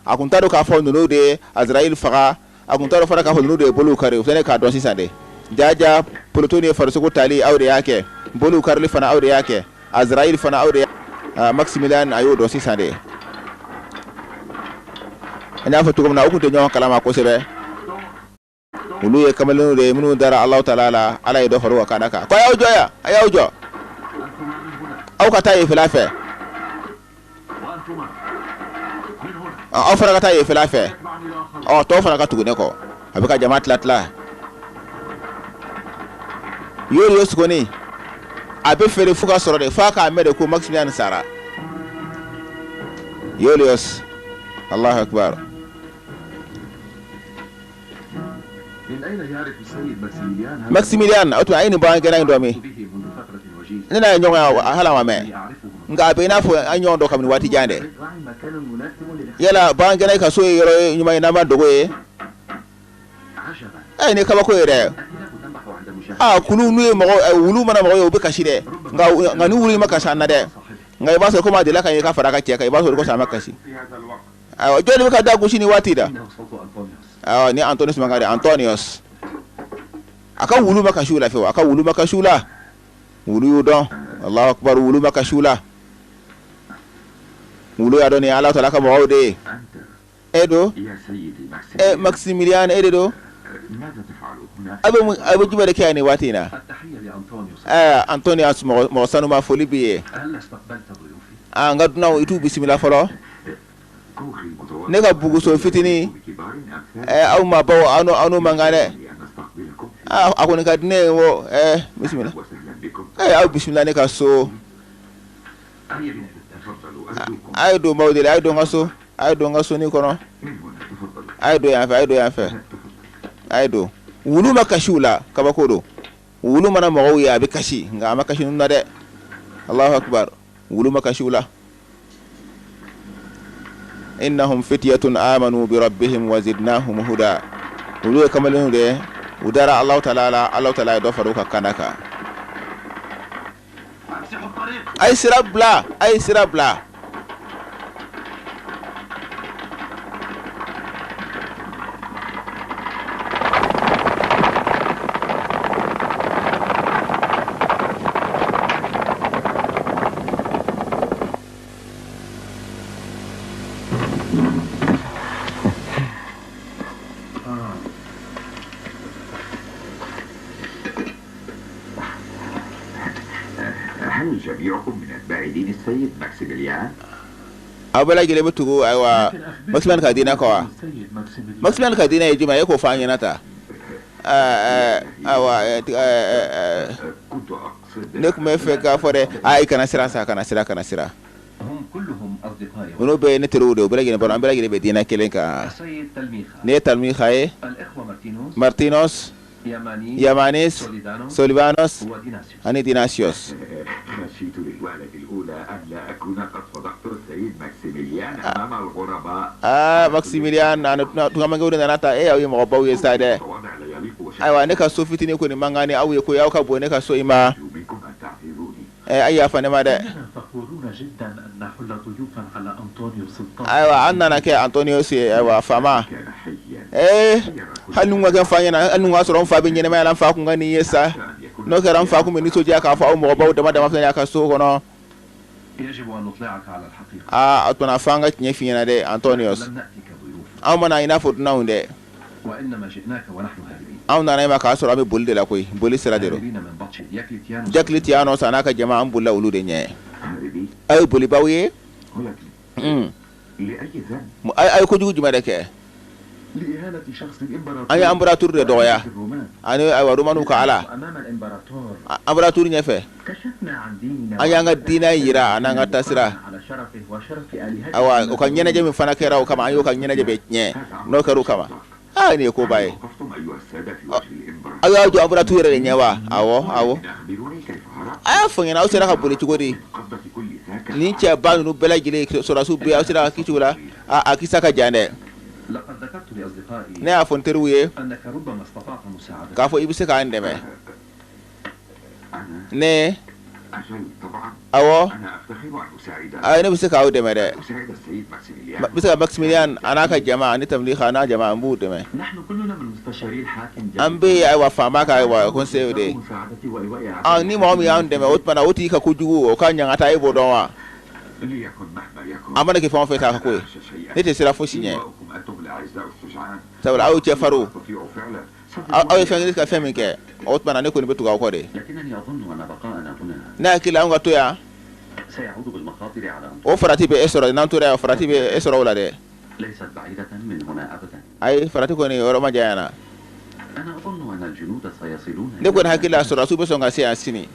A kun t'a dɔn k'a fɔ ninnu de ye Azrael faga, a kun t'a dɔn fana k'a fɔ ninnu de ye bolow kari, o fana k'a dɔn sisan de. Jaja Polotoni ye farisogo tali aw de y'a kɛ, bolow karili fana aw de y'a kɛ, Azrael fana aw de y'a, Maximilian a y'o dɔn sisan de. An y'a fɔ cogo min na, u kun tɛ ɲɔgɔn kalama kosɛbɛ. Olu ye kamalenw de ye minnu dara Alahu taala la, Ala ye dɔ fara u ka kaana kan. Ko a y'aw jɔ yan, a y'aw jɔ. Aw ka taa yenfɛla fɛ. Aw fana ka taa yenfɛla fɛ. Ɔ tɔw fana ka tugu ne kɔ. A bɛ ka jama tila tila. Yolios kɔni a bɛ feere fo ka sɔrɔ de f'a k'a mɛn de ko Maximilian sara. Yolios, Alahu akibaru. Maximilian o tuma a ye nin bagangɛnna in dɔn min? Ne n'a ye ɲɔgɔn ye hali a ma mɛn, nka a bɛ i n'a fɔ an ɲɔgɔn dɔn kabini waati jan dɛ. Yala bagangɛnna i ka so ye yɔrɔ ye ɲuman ye n'an b'a dogo ye? Ɛ nin ye kabako ye dɛ. Aa kulu n'u ye mɔgɔ wulu mana mɔgɔ ye u bɛ kasi dɛ, nka nin wulu in ma kasi an na dɛ. Nka i b'a sɔrɔ komi a delila ka n ye ka fara a ka cɛ kan, i b'a sɔrɔ o de kosɔn a ma kasi. Ayiwa jɔn de bɛ ka da gosi nin waati da? Ayiwa ni Antonius mankan de, Antonius. A ka wulu ma kasi u la fewu, a ka wulu ma kasi u la. Wulu y'u dɔn, Alahu akibaru, wulu ma kasi u la. Wulu y'a dɔn nin ye Alahu taala ka mɔgɔw de ye. E don? E Maximilian e de don? A bɛ jumɛn de kɛ yan nin waati in na? Ɛɛ Antonius mɔgɔ sanuma foli b'i ye. Aa n ka dunanw i t'u bisimila fɔlɔ. Ne ka buguso fitinin aw maabaw aw n'u man kan dɛ. A kɔni ka di ne ye wo bisimila aw bisimila ne ka so. A ye don n b'aw deli a ye don n ka so. A ye don n ka sonin kɔnɔ. A ye don yan fɛ, a ye don yan fɛ, a ye don. Wulu ma kasi u la, kabako don. Wulu mana mɔgɔw ye, a bɛ kasi, nka a ma kasi ninnu na dɛ. Allahu akbar, wulu ma kasi u la. Innahum fityatun amanu bi rabbihim wa zidnahum huda. Olu ye kamalenw de ye, u dara Alahu taala la, Alahu taala ye dɔ fara u ka kanda kan. A ye sira bila, a ye sira bila. هل جميعكم من أتباع دين السيد ماكسيميليان؟ Aw bɛɛ lajɛlen bɛ tugu, ayiwa, Maximilian ka diinɛ kɔ wa? Maximilian ka diinɛ ye jumɛn ye? E k'o fɔ an ɲɛna ta. Ayiwa, كنت أقصد ne tun bɛ fɛ k'a fɔ dɛ. Aa, i kana siran sa, kana siran, kana siran. هم كلهم أصدقائي. Ninnu bɛɛ ye ne teriw de ye, u bɛɛ lajɛlen baro, an bɛɛ lajɛlen bɛ diinɛ kelen kan. السيد تلميخة. Ne ye Talmiha ye. الإخوة مارتينوس. Martinos. ياماني. Yamanis. سوليدانوس. Solivanos. وديناسيوس. Ani Dinasios. خشيت للوهلة الأولى أن لا أكون قد فضحت السيد ماكسيميليان أمام الغرباء. Aa, Maximilian ani tungamangew de nana ta. E, aw ye mɔgɔbaw ye sa dɛ. الوضع لا يليق وشكرا. Ayiwa, ne ka so fitinin kɔni man kan ni aw ye koyi, aw ka bon ne ka so in ma. أرجو منكم أن تعذروني. Ɛ, a yafa ne ma dɛ. إننا فخورون جدا أن نحل ضيوفا على أنطونيوس الطاهر. Ayiwa, an nana kɛ Antonius ye, ayiwa, faama. كان حيا Ee, hali n'u ka kɛ n fa ɲɛna, hali n'u ka sɔrɔ n fa bɛ ɲɛnɛmaya la, n fa kun ka nin ye sa. أن يكون N'o kɛra, n fa kun bɛ nisɔndiya k'a fɔ aw mɔgɔbaw dama dama filɛ nin ye a ka so kɔnɔ. يجب أن نطلعك على الحقيقة. Aa, o tuma f'an ka tiɲɛ f'i ɲɛna dɛ, Antonius. لم نأتي كضيوف. Anw mana i n'a fɔ dunanw dɛ. وإنما جئناك ونحن هاربين. Anw nana i ma k'a sɔrɔ an bɛ boli de la koyi, boli sira de don. هاربين من بطش ديوكليتيانوس. Diocletianos a n'a ka jama, an bolila olu de ɲɛ. هاربين؟ Aw ye bolibaw ye. ولكن لأي ذنب؟ Aw ye kojugu jumɛn de kɛ? لإهانة شخص الإمبراطور. An ye empereur de dɔgɔya الرومان. ani, ayiwa, Romaniw ka ala. أمام الإمبراطور. Empereur ɲɛfɛ, كشفنا عن ديننا. an y'an ka diinɛ yira a n'an ka taasira. على شرفه وشرف آلهته. Ayiwa, o ka ɲɛnajɛ min fana kɛra o kama, an y'o ka ɲɛnajɛ bɛɛ tiɲɛ n'o kɛra o kama. Aa, nin ye koba ye. وقفتم أيها السادة في وجه الإمبراطور؟ Aw y'a jɔ empereur yɛrɛ de ɲɛ wa? Awɔ, awɔ. أخبروني كيف هربت A y'a fɔ n ɲɛna, aw sera ka boli cogo di? من قبضة كل ذاك؟ Nin cɛba ninnu bɛɛ lajɛlen sɔrɔdasiw bɛ yen, aw sera ka kisi o la. A kisa ka jan dɛ. لقد ذكرت لأصدقائي Ne y'a fɔ n teriw ye أنك ربما استطعت مساعدتي. k'a fɔ i bɛ se k'an dɛmɛ. أنا Ne أجل طبعا. Awɔ. أنا أفتخر أن أساعد Ayi, ne bɛ se k'aw dɛmɛ dɛ. أساعد السيد ماكسيميليان. N bɛ se ka Maximilian a n'a ka jama ani Tamliha a n'a jama, n b'u dɛmɛ. نحن كلنا من مستشاري الحاكم. An bɛ, ayiwa, faama ka, ayiwa, conseil de ye. مساعدتي وإيواء. Ah, ni mɔgɔ min y'an dɛmɛ, o tuma na o tigi ka kojugu, o ka ɲangata, e b'o dɔn wa? ليكن مهما يكن. An mana kɛ fɛn o fɛn ta ka ko ye, أخشى شيئا. ne tɛ siran fosi ɲɛ. إيواؤكم أنتم الأعزاء الشجعان. Sabula aw ye cɛfarinw. أستطيع فعلا. Aw ye fɛn ka fɛn min kɛ, o tuma na ne kɔni bɛ tugu aw kɔ de. لكنني أظن أن بقاءنا هنا Ne hakili la, anw ka to yan, سيعود بالمخاطر على o farati bɛ e sɔrɔ. N'an tora yan, farati bɛ e sɔrɔ o la dɛ. ليست بعيدة من هنا أبدا. Ayi, farati kɔni yɔrɔ ma jan yan na. أنا أظن أن الجنود سيصلون. Ne kɔni hakili la, sɔrɔdasiw bɛ sɔn ka se yan sini.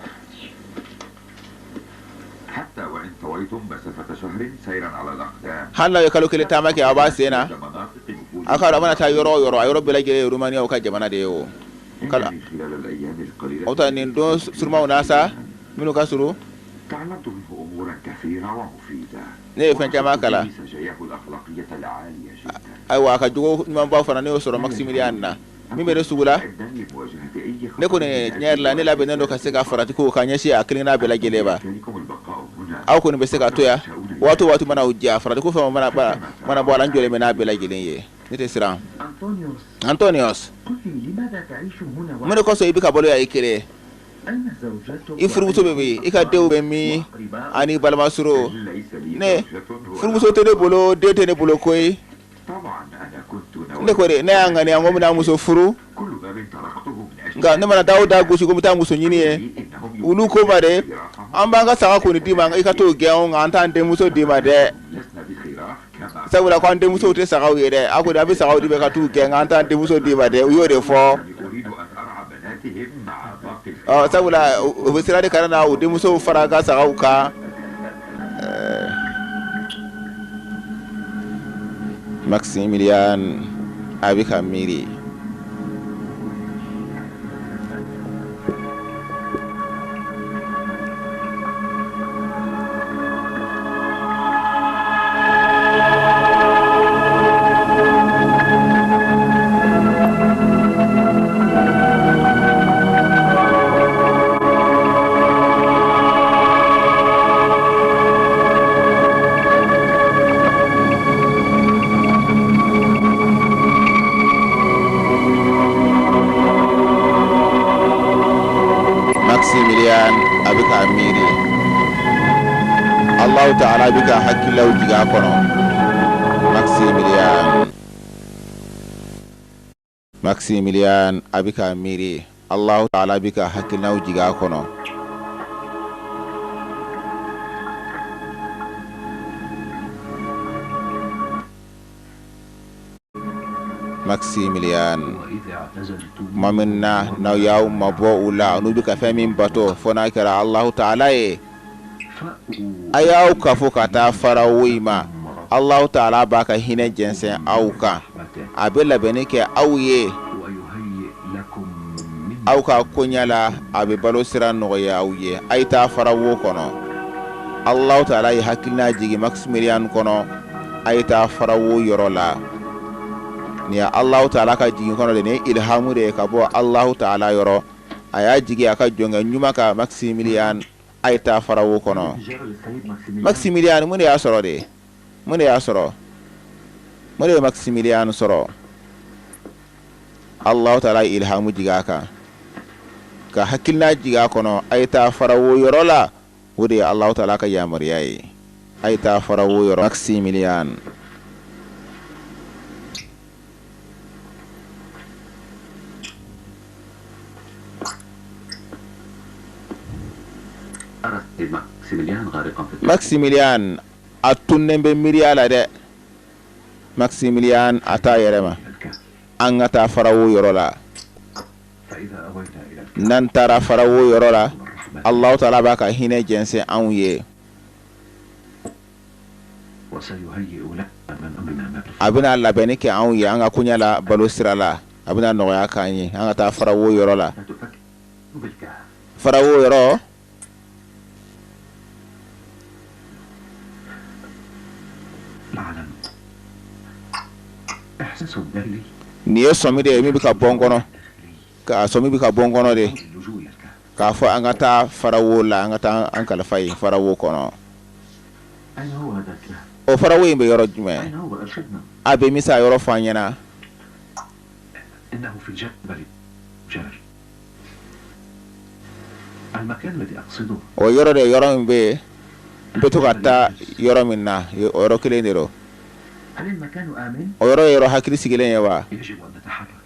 حتى وإن طويتم مسافة شهر سيرا على الأقدام. Hali n'aw ye kalo kelen taama kɛ aw b'a sen na. مناطق نفوذ. Aw ka dɔn, a mana taa yɔrɔ o yɔrɔ, a yɔrɔ bɛɛ lajɛlen ye Rumaniyaw ka jamana de ye o. إنني خلال الأيام القليلة O ta nin don surumaw na sa, minnu ka surun, تعلمت منه أمورا كثيرة ومفيدة. ne ye fɛn caman kalan. وعرفت فيه سجاياه الأخلاقية العالية جدا. Ayiwa, a ka jogo ɲumanbaw fana, ne y'o sɔrɔ Maximilian na min bɛ ne sugu la. مستعدا لمواجهة أي Ne خطر. kɔni, tiɲɛ yɛrɛ la, ne labɛnnen don ka se ka farati kow ka ɲɛsin a kelen n'a bɛɛ lajɛlen ma. بإمكانكم البقاء هنا. Aw kɔni bɛ se ka to yan waati o waati mana o diya. Farati ko fɛn o mana bɔ a la, n jɔlen bɛ n'a bɛɛ lajɛlen ye, ne tɛ siran. أنطونيوس. Antonius. قل لي لماذا تعيش هنا؟ Mun de kosɔn i bɛ ka balo yan i kelen? أين زوجتك؟ I furumuso bɛ min? I ka denw bɛ min ani balima suru? ليس لي Ne زوجة. furumuso tɛ ne bolo, den tɛ ne bolo koyi. طبعا أنا كنت Ne ko de, ne y'a ŋaniya ko n bɛna muso furu. كل باب طرقته من أجل Nka ne mana taa o da gosi ko n bɛ taa muso ɲini ye, إنهم olu ko ma de, an b'an ka saga kɔni d'i ma, i ka t'o gɛn o, nka an t'an denmuso d'i ma dɛ. لسنا بخراف كما Sabula ko an denmusow tɛ sagaw ye dɛ. A kɔni, a bɛ sagaw di bɛ ka t'u gɛn, nka an t'an denmuso d'i ma dɛ. U y'o de fɔ. أريد أن أرعى بناتهم مع باقي Ɔ, sabula u bɛ sira de kana na u denmusow fara ka sagaw kan. Maximilian a bɛ ka miiri. Maximilian a bɛ ka miiri. Allahu ta'ala bɛ ka hakililaw jigin a kɔnɔ. Maximilian a bɛ ka miiri. Allahu ta'ala bɛ ka hakilinaw jigin a kɔnɔ. Maximilian tuma min na n'aw y'aw mabɔ u la n'u bɛ ka fɛn min bato fo n'a kɛra Allahu ta'ala ye, a y'aw kafo ka taa farawo in ma. Allahu ta'ala b'a ka hinɛ jɛnsɛn aw kan, a bɛ labɛnni kɛ aw ye aw ka koɲɛ la, a bɛ balo sira nɔgɔya aw ye. A ye taa farawo kɔnɔ. Allahu ta'ala ye hakilina jigin Maximilian kɔnɔ, a ye taa farawo yɔrɔ la. Nin ye Allahu ta'ala ka jigin kɔnɔ de, nin ye ilhamu de ye ka bɔ Allahu ta'ala yɔrɔ. A y'a jigin a ka jɔnkɛ ɲuman kan Maximilian, a ye taa farawo kɔnɔ. Maximilian, mun de y'a sɔrɔ de? Mun de y'a sɔrɔ? Mun de ye Maximilian sɔrɔ? Allahu ta'ala ye ilhamu jigin a kan, ka hakilina jigin a kɔnɔ, a ye taa farawo yɔrɔ la. O de ye Allahu ta'ala ka yamaruya ye, a ye taa farawo yɔrɔ. Maximilian Maximilian a tunnen bɛ miiriya la dɛ. Maximilian a t'a yɛrɛ ma. An ka taa farawo yɔrɔ la. N'an taara farawo yɔrɔ la, Allahu ta'ala b'a ka hinɛ jɛnsɛn anw ye. A bɛna labɛnni kɛ anw ye an ka koɲɛ la balo sira la. A bɛna nɔgɔya k'an ye an ka taa farawo yɔrɔ la. Farawo yɔrɔ. Nin ye sɔmi de ye min bɛ ka bɔ n kɔnɔ, ka sɔmi bɛ ka bɔ n kɔnɔ de k'a fɔ an ka taa farawo la, an ka taa an kalifa yen farawo kɔnɔ. O farawo in bɛ yɔrɔ jumɛn? A bɛ min sa yɔrɔ fɔ an ɲɛna. O yɔrɔ de yɔrɔ min bɛ yen n bɛ to ka taa yɔrɔ min na, o yɔrɔ kelen de don. O yɔrɔ ye yɔrɔ hakili sigilen ye wa?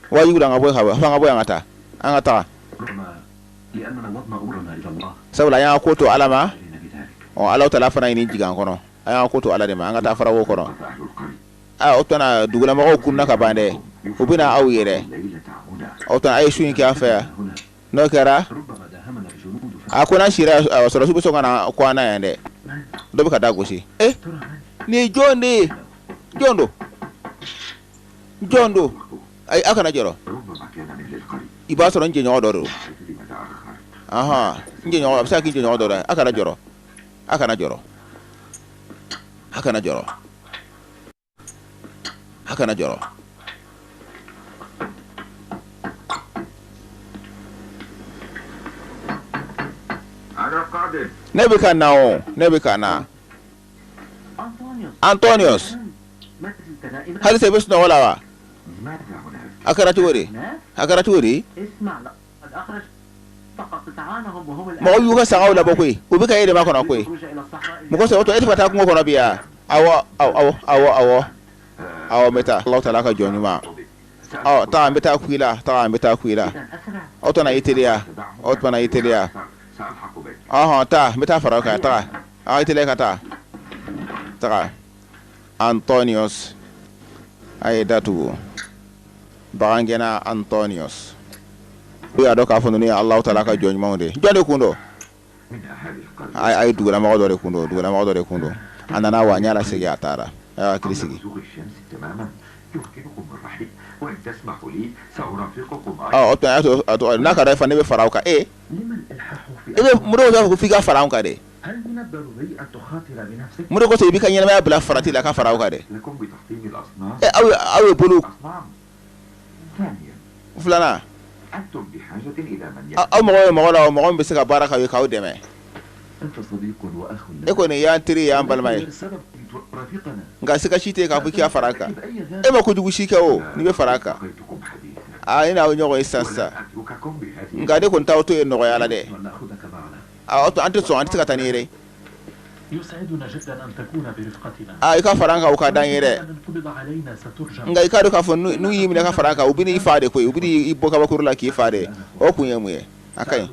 Wajibi don an ka bɔ yen, fo an ka bɔ yan ka taa, an ka taga. Sabula an y'an ka ko to Ala ma, ɔ Alahu taala fana ye nin jigin an kɔnɔ. An y'an ka ko to Ala de ma, an ka taa farawo kɔnɔ. Aa o tuma na dugulamɔgɔw kunna ka ban dɛ, u bɛna aw ye dɛ. O tuma a ye su in kɛ an fɛ yan. N'o kɛra, a ko n'an sira sɔrɔdasiw bɛ sɔn ka na ko an na yan dɛ. Dɔ bɛ ka da gosi. E nin ye jɔn de ye? Jɔn don? Jɔn don? Ayi, aw kana jɔrɔ. I b'a sɔrɔ n jɛɲɔgɔn dɔ don. Ahan, n jɛɲɔgɔn, a bɛ se ka k'i jɛɲɔgɔn dɔ ye. Aw kana jɔrɔ. Aw kana jɔrɔ. Aw kana jɔrɔ. A kana jɔrɔ. Ne bɛ ka na o, ne bɛ ka na. Antonius, halisa i bɛ sunɔgɔ la wa? A kɛra cogo di? A kɛra cogo di? Mɔgɔw y'u ka sagaw labɔ koyi, u bɛ ka e de makɔnɔ koyi. Mɔgɔ sɔrɔ e tɛ ka taa kungo kɔnɔ bi yan? Awɔ, awɔ, awɔ, awɔ, awɔ, n bɛ taa. Alahu taala ka jɔn ɲuman. Ɔ, taa, n bɛ taa kun i la, taa, n bɛ taa kun i la. O tuma na i teliya, o tuma na i teliya. Ɔhɔn, taa, n bɛ taa fara o kan, taga. Ɔ, i teliya ka taa. Taga. Antonius a ye datugu. Bagangɛnna Antonius. U y'a dɔn k'a fɔ ninnu ye Alahu taala ka jɔn ɲumanw de ye. Jɔn de kun don? A ye dugulamɔgɔ dɔ de kun don, dugulamɔgɔ dɔ de kun don. A nana wa n y'a lasegin a taara. Hakili sigi. O tuma n'a ka d'a ye fana, ne bɛ fara aw kan. E bɛ mun de ko f'i ka fara anw kan dɛ? Mun de kosɔn i b'i ka ɲɛnamaya bila farati la ka fara aw kan dɛ? Aw ye bolo filanan, aw mago bɛ mɔgɔ la, mɔgɔ min bɛ se ka baara k'aw ye, k'aw dɛmɛ. E kɔni y'an teri ye, y'an balima ye, nka siga si tɛ k'a fɔ k'i ka fara an kan. E ma kojugu si kɛ o, n'i bɛ fara an kan. Aa, ne n'aw ɲɔgɔn ye sisan sisan, nka ne kɔni t'aw to yen nɔgɔya la dɛ. An tɛ sɔn, an tɛ se ka taa n'i ye dɛ. Aa, i ka fara an kan, o ka d'an ye dɛ, nka i k'a dɔn k'a fɔ n'u y'i minɛ ka fara an kan, u bɛ i faa de koyi. U bɛ i bɔ kabakuru la k'i faa de. O kun ye mun ye? A ka ɲi,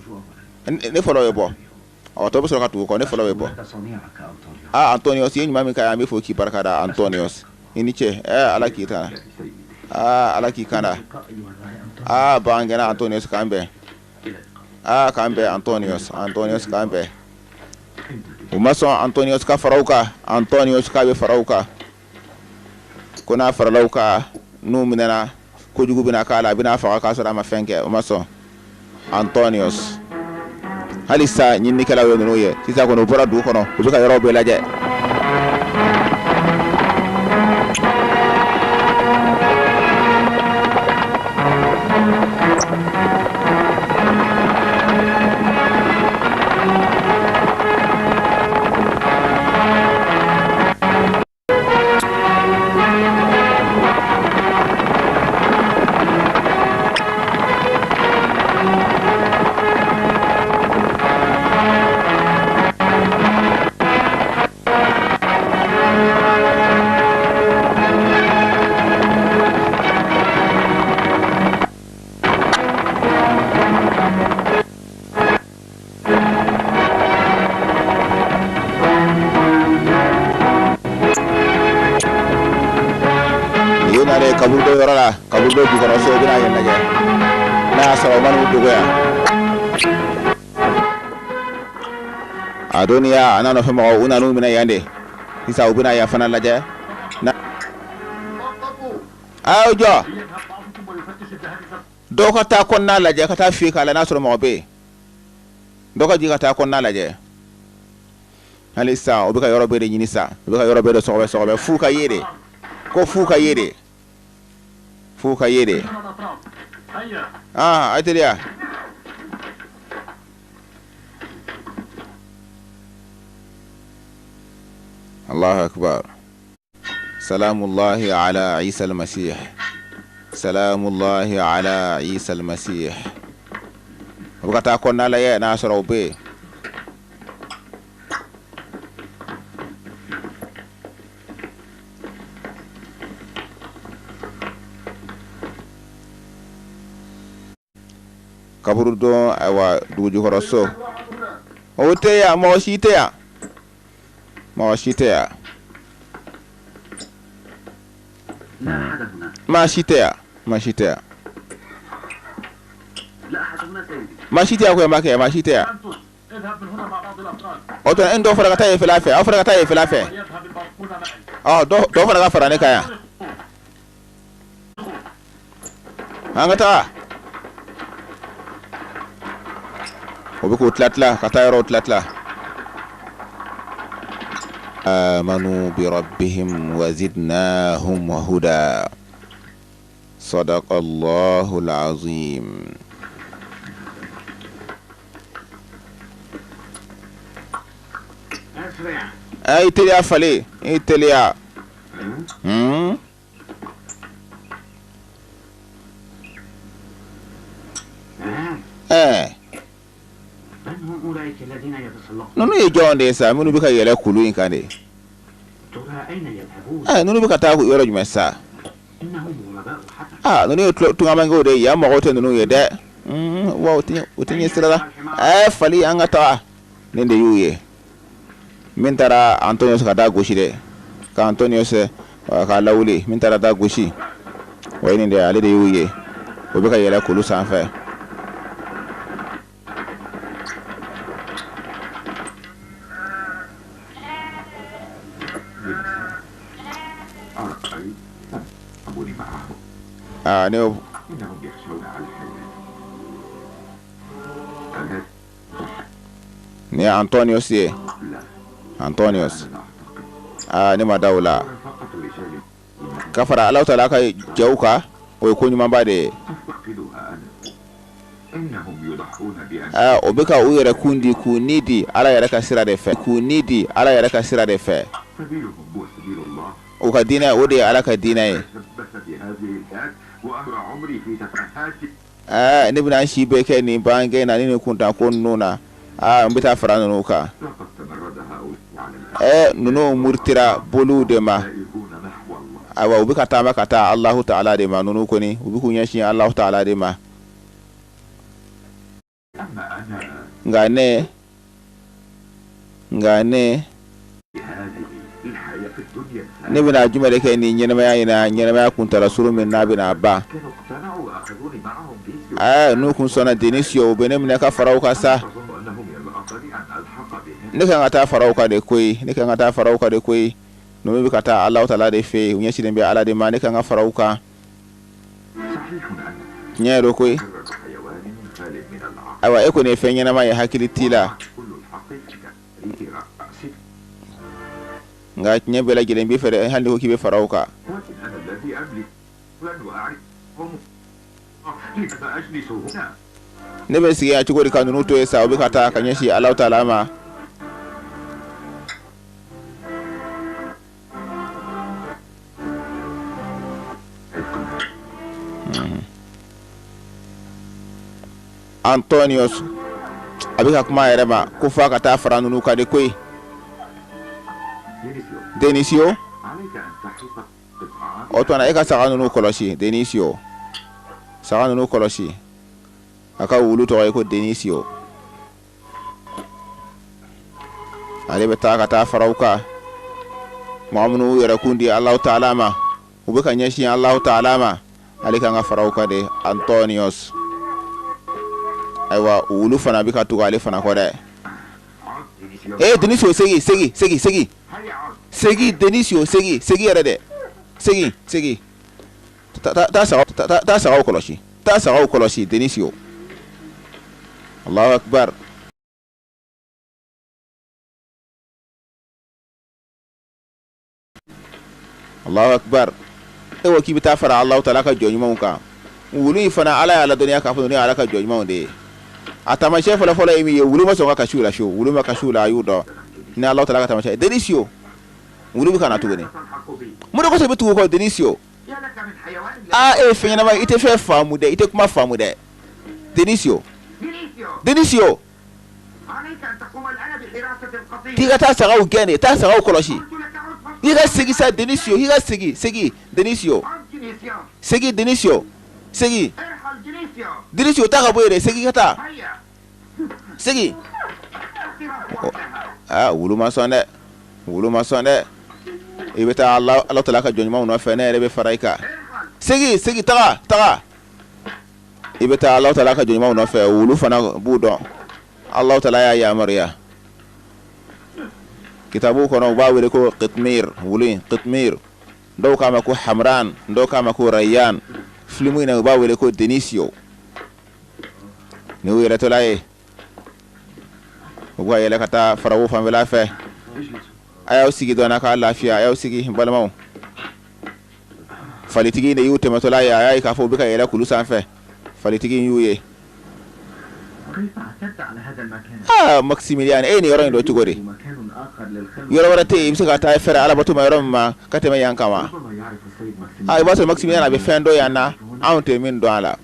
ne fɔlɔ ye bɔ, ɔ, tɔ bɛ sɔrɔ ka tugu kɔ. Ne fɔlɔ bɛ bɔ. Aa, Antonios, i ye ɲuman min kɛ, an bɛ fɔ k'i barika da. Antonios, i ni ce. Ɛɛ, Ala k'i ta. Aa, Ala k'i kanda. Aa, bagangɛnna Antonios, k'an bɛn. Aa, k'an bɛn Antonios. Antonios, k'an bɛn. U ma sɔn Antonios ka fara u kan. Antonios k'a bɛ fara u kan, ko n'a farala u kan, n'u minɛna, kojugu bɛna k'a la, a bɛna faga k'a sɔrɔ a ma fɛn kɛ. O ma sɔn Antonios. Halisa ɲininikɛlaw ye ninnu ye sisan kɔni, u bɔra dugu kɔnɔ, u bɛ ka yɔrɔw bɛɛ lajɛ. U nalen kaburudo yɔrɔ la, kaburudo jukɔrɔ so, u bɛna yen lajɛ n'a y'a sɔrɔ u ma n'u dogo yan. Adoniya a n'a nɔfɛ mɔgɔw, u nan'u minɛ yan de. Sisan u bɛna yan fana lajɛ. A y'aw jɔ, dɔw ka taa kɔnɔna lajɛ, ka taa fiyɛ k'a la n'a sɔrɔ mɔgɔ bɛ yen. Dɔw ka jigin ka taa kɔnɔna lajɛ. Hali sisan u bɛ ka yɔrɔ bɛɛ de ɲini sa, u bɛ ka yɔrɔ bɛɛ de sɔgɔbɛ sɔgɔbɛ f'u ka ye de, ko f'u ka ye de, f'u ka ye de. Aa, a ye teliya. Allahu akbar. Salamullahi ala Isa al-Masih. Salamullahi ala Isa al-Masih. U bɛ ka taa kɔnɔna lajɛ n'a sɔrɔ u bɛ yen. Kaburudon, ayiwa, dugujukɔrɔso, o tɛ yan, mɔgɔ si tɛ yan, mɔgɔ si tɛ yan, maa si tɛ yan, maa si tɛ yan, maa si tɛ yan. Ko ma kɛ, maa si tɛ yan. O tuma n dɔw fana ka taa yen fɛla fɛ, aw fana ka taa yen fɛla fɛ. Ɔ, dɔw fana ka fara ne kan yan, an ka taa. O bɛ k'o tila tila ka taa yɔrɔw tila tila. Amanu bi rabbihim wa zidnahum huda. Sadaqallahu alazim. A i teliya falen, i teliya. Ɛɛ, ninnu ye jɔn de ye sa, minnu bɛ ka yɛlɛ kulu in kan de? Ɛɛ, ninnu bɛ ka taa yɔrɔ jumɛn sa? Aa, ninnu ye tungarankew de ye, yan mɔgɔw tɛ ninnu ye dɛ. Wa u tɛ ɲɛ sira la. Ɛɛ, fali, an ka taa. Nin de y'u ye min taara Antonios ka da gosi dɛ, ka Antonios k'a lawuli, min taara da gosi, o ye nin de ye. Ale de y'u ye, o bɛ ka yɛlɛ kulu sanfɛ. Aa, ne إنهم يخشون على حياتي. أنا Nin ye Antonius ye. لا. Antonius. أنا لا أعتقد. Aa, ne ma da o la. رفاقة رجال Ka fara Alahu Taala ka cɛw kan, o ye ko ɲumanba de ye. أفتقدها أنا. إنهم يضحون بأن Aa, o bɛ ka u yɛrɛ kun di, k'u ni di Ala yɛrɛ ka sira de fɛ, k'u ni di Ala yɛrɛ ka sira de fɛ. سبيلهم هو سبيل الله. U ka diinɛ, o de ye Ala ka diinɛ ye. تشبث بهذه الآيات وأمر عمري في تفاهات. Aa, ne bɛna n si bɛɛ kɛ nin bangɛ na ni nin kuntanko ninnu na. Aa, n bɛ taa fara ninnu kan. لقد تمرد هؤلاء على الأرض. Ninnu murutira boliw de ma. سائرون نحو الله. Ayiwa, u bɛ ka taama ka taa Alahu Taala de ma. Ninnu kɔni, u bɛ k'u ɲɛsin Alahu Taala de ma. أما أنا Nka ne هذه الحياة في الدنيا. Ne bɛna jumɛn de kɛ nin ɲɛnamaya in na, ɲɛnamaya kuntala surun min n'a bɛna ban? كانوا اقتنعوا وأخذوني معهم في N'u kun sɔnna Denisio, u bɛ ne minɛ ka fara u kan sa. أظن أنه من الأفضل أن ألحق بهم. Ne kan ka taa fara u kan de koyi, ne kan ka taa fara u kan de koyi. Ninnu bɛ ka taa Alahu Taala de fɛ yen, u ɲɛsinnen bɛ Ala de ma, ne kan ka fara u kan. صحيح أن Tiɲɛ don koyi. مجرد حيوان خال من العقل. Ayiwa, e kɔni ye fɛn ɲɛnama ye, hakili t'i la. كل الحق في تحريك رأسك. Nka tiɲɛ bɛɛ lajɛlen b'i fɛ dɛ, hali n'i ko k'i bɛ fara u kan. لكن أنا الذي أملك لن وأعرفهم، لماذا أجلس هنا؟ Ne bɛ sigi yan cogo di ka ninnu to yen sa, u bɛ ka taa ka ɲɛsin Alahu Taala ma? Antonius a bɛ ka kuma a yɛrɛ ma ko f'a ka taa fara ninnu kan de koyi. دينيسيو. Denisio. عليك أن تحرس قطعان. O tuma na, e ka saga ninnu kɔlɔsi. Denisio, saga ninnu kɔlɔsi. A ka wulu tɔgɔ ye ko Denisio. Ale bɛ taa ka taa fara u kan, mɔgɔ minnu y'u yɛrɛ kun di Alahu Taala ma, u bɛ ka ɲɛsin Alahu Taala ma, ale kan ka fara u kan de, Antonius. Ayiwa, wulu fana bɛ ka tugu ale fana kɔ dɛ. عد دينيسيو. Ee, Denisio, segin, segin, segin, segin. هيا عد. Segin, Denisio, segin, segin yɛrɛ dɛ, segin, segin. Taa sagaw, taa sagaw kɔlɔsi, taa sagaw kɔlɔsi, Denisio. Allahu akbar, Allahu akbar! E ko k'i bɛ taa fara Alahu Taala ka jɔn ɲumanw kan. Wulu in fana, Ala y'a ladɔnniya k'a fɔ ninnu ye Ala ka jɔn ɲumanw de ye. A taamasiyɛn fɔlɔ-fɔlɔ ye min ye, wulu ma sɔn ka kasi u la fiyewu. Wulu ma kasi u la, a y'u dɔn ni Alahu Taala ka taamasiyɛn ye. Denisio, wulu bɛ ka na tuguni. تلحق بي. Mun de kosɔn i bɛ tugu o kɔ, Denisio? يا لك من حيوان لا. Aa, e ye fɛn ɲɛnama ye, i tɛ fɛn faamu dɛ, i tɛ kuma faamu dɛ, Denisio. دينيسيو. Denisio. عليك أن تقوم الآن بحراسة القطيع. K'i ka taa sagaw gɛn de, taa sagaw kɔlɔsi. قلت لك عد. I ka segin sa, Denisio, i ka segin, segin, Denisio. عد دينيسيو. Segin, Denisio, segin. ارحل دينيسيو. Denisio, taa ka bɔ yen dɛ, segin ka taa. هيا. Segin. السباق وحدها. Aa, wulu ma sɔn dɛ, wulu ma sɔn dɛ. I bɛ taa Ala Taala ka jɔn ɲumanw nɔfɛ, ne yɛrɛ bɛ fara i kan. ارحل. Segin, segin, taga, taga. I bɛ taa Alahu Taala ka jɔn ɲumanw nɔfɛ. Wulu fana b'u dɔn, Alahu Taala y'a yamaruya. Kitabu kɔnɔ, u b'a wele ko Qitmir, wulu in Qitmir. Dɔw k'a ma ko Hamran, dɔw k'a ma ko Rayyan. Filimu in na, u b'a wele ko Denisio. Ni y'u yɛrɛtɔla ye, u bɛ ka yɛlɛ ka taa farawo fanfɛla fɛ. اجلسوا. A y'aw sigi dɔɔnin, a k'a lafiya, a y'aw sigi, n balimaw. Falitigi in de y'u tɛmɛtɔla ye, a y'a ye k'a fɔ u bɛ ka yɛlɛ kulu sanfɛ. Falitigi in y'u ye. كيف عثرت على هذا المكان؟ Aa, Maximilian, e ye nin yɔrɔ in dɔn cogo di? مكان آخر للخلوة. Yɔrɔ wɛrɛ tɛ yen i bɛ se ka taa fɛrɛ alabato ma yɔrɔ min ma ka tɛmɛ yan kan wa? ربما يعرف السيد ماكسيميليان. Aa, i b'a sɔrɔ Maximilian a bɛ fɛn dɔn yan na, anw tɛ min dɔn a la.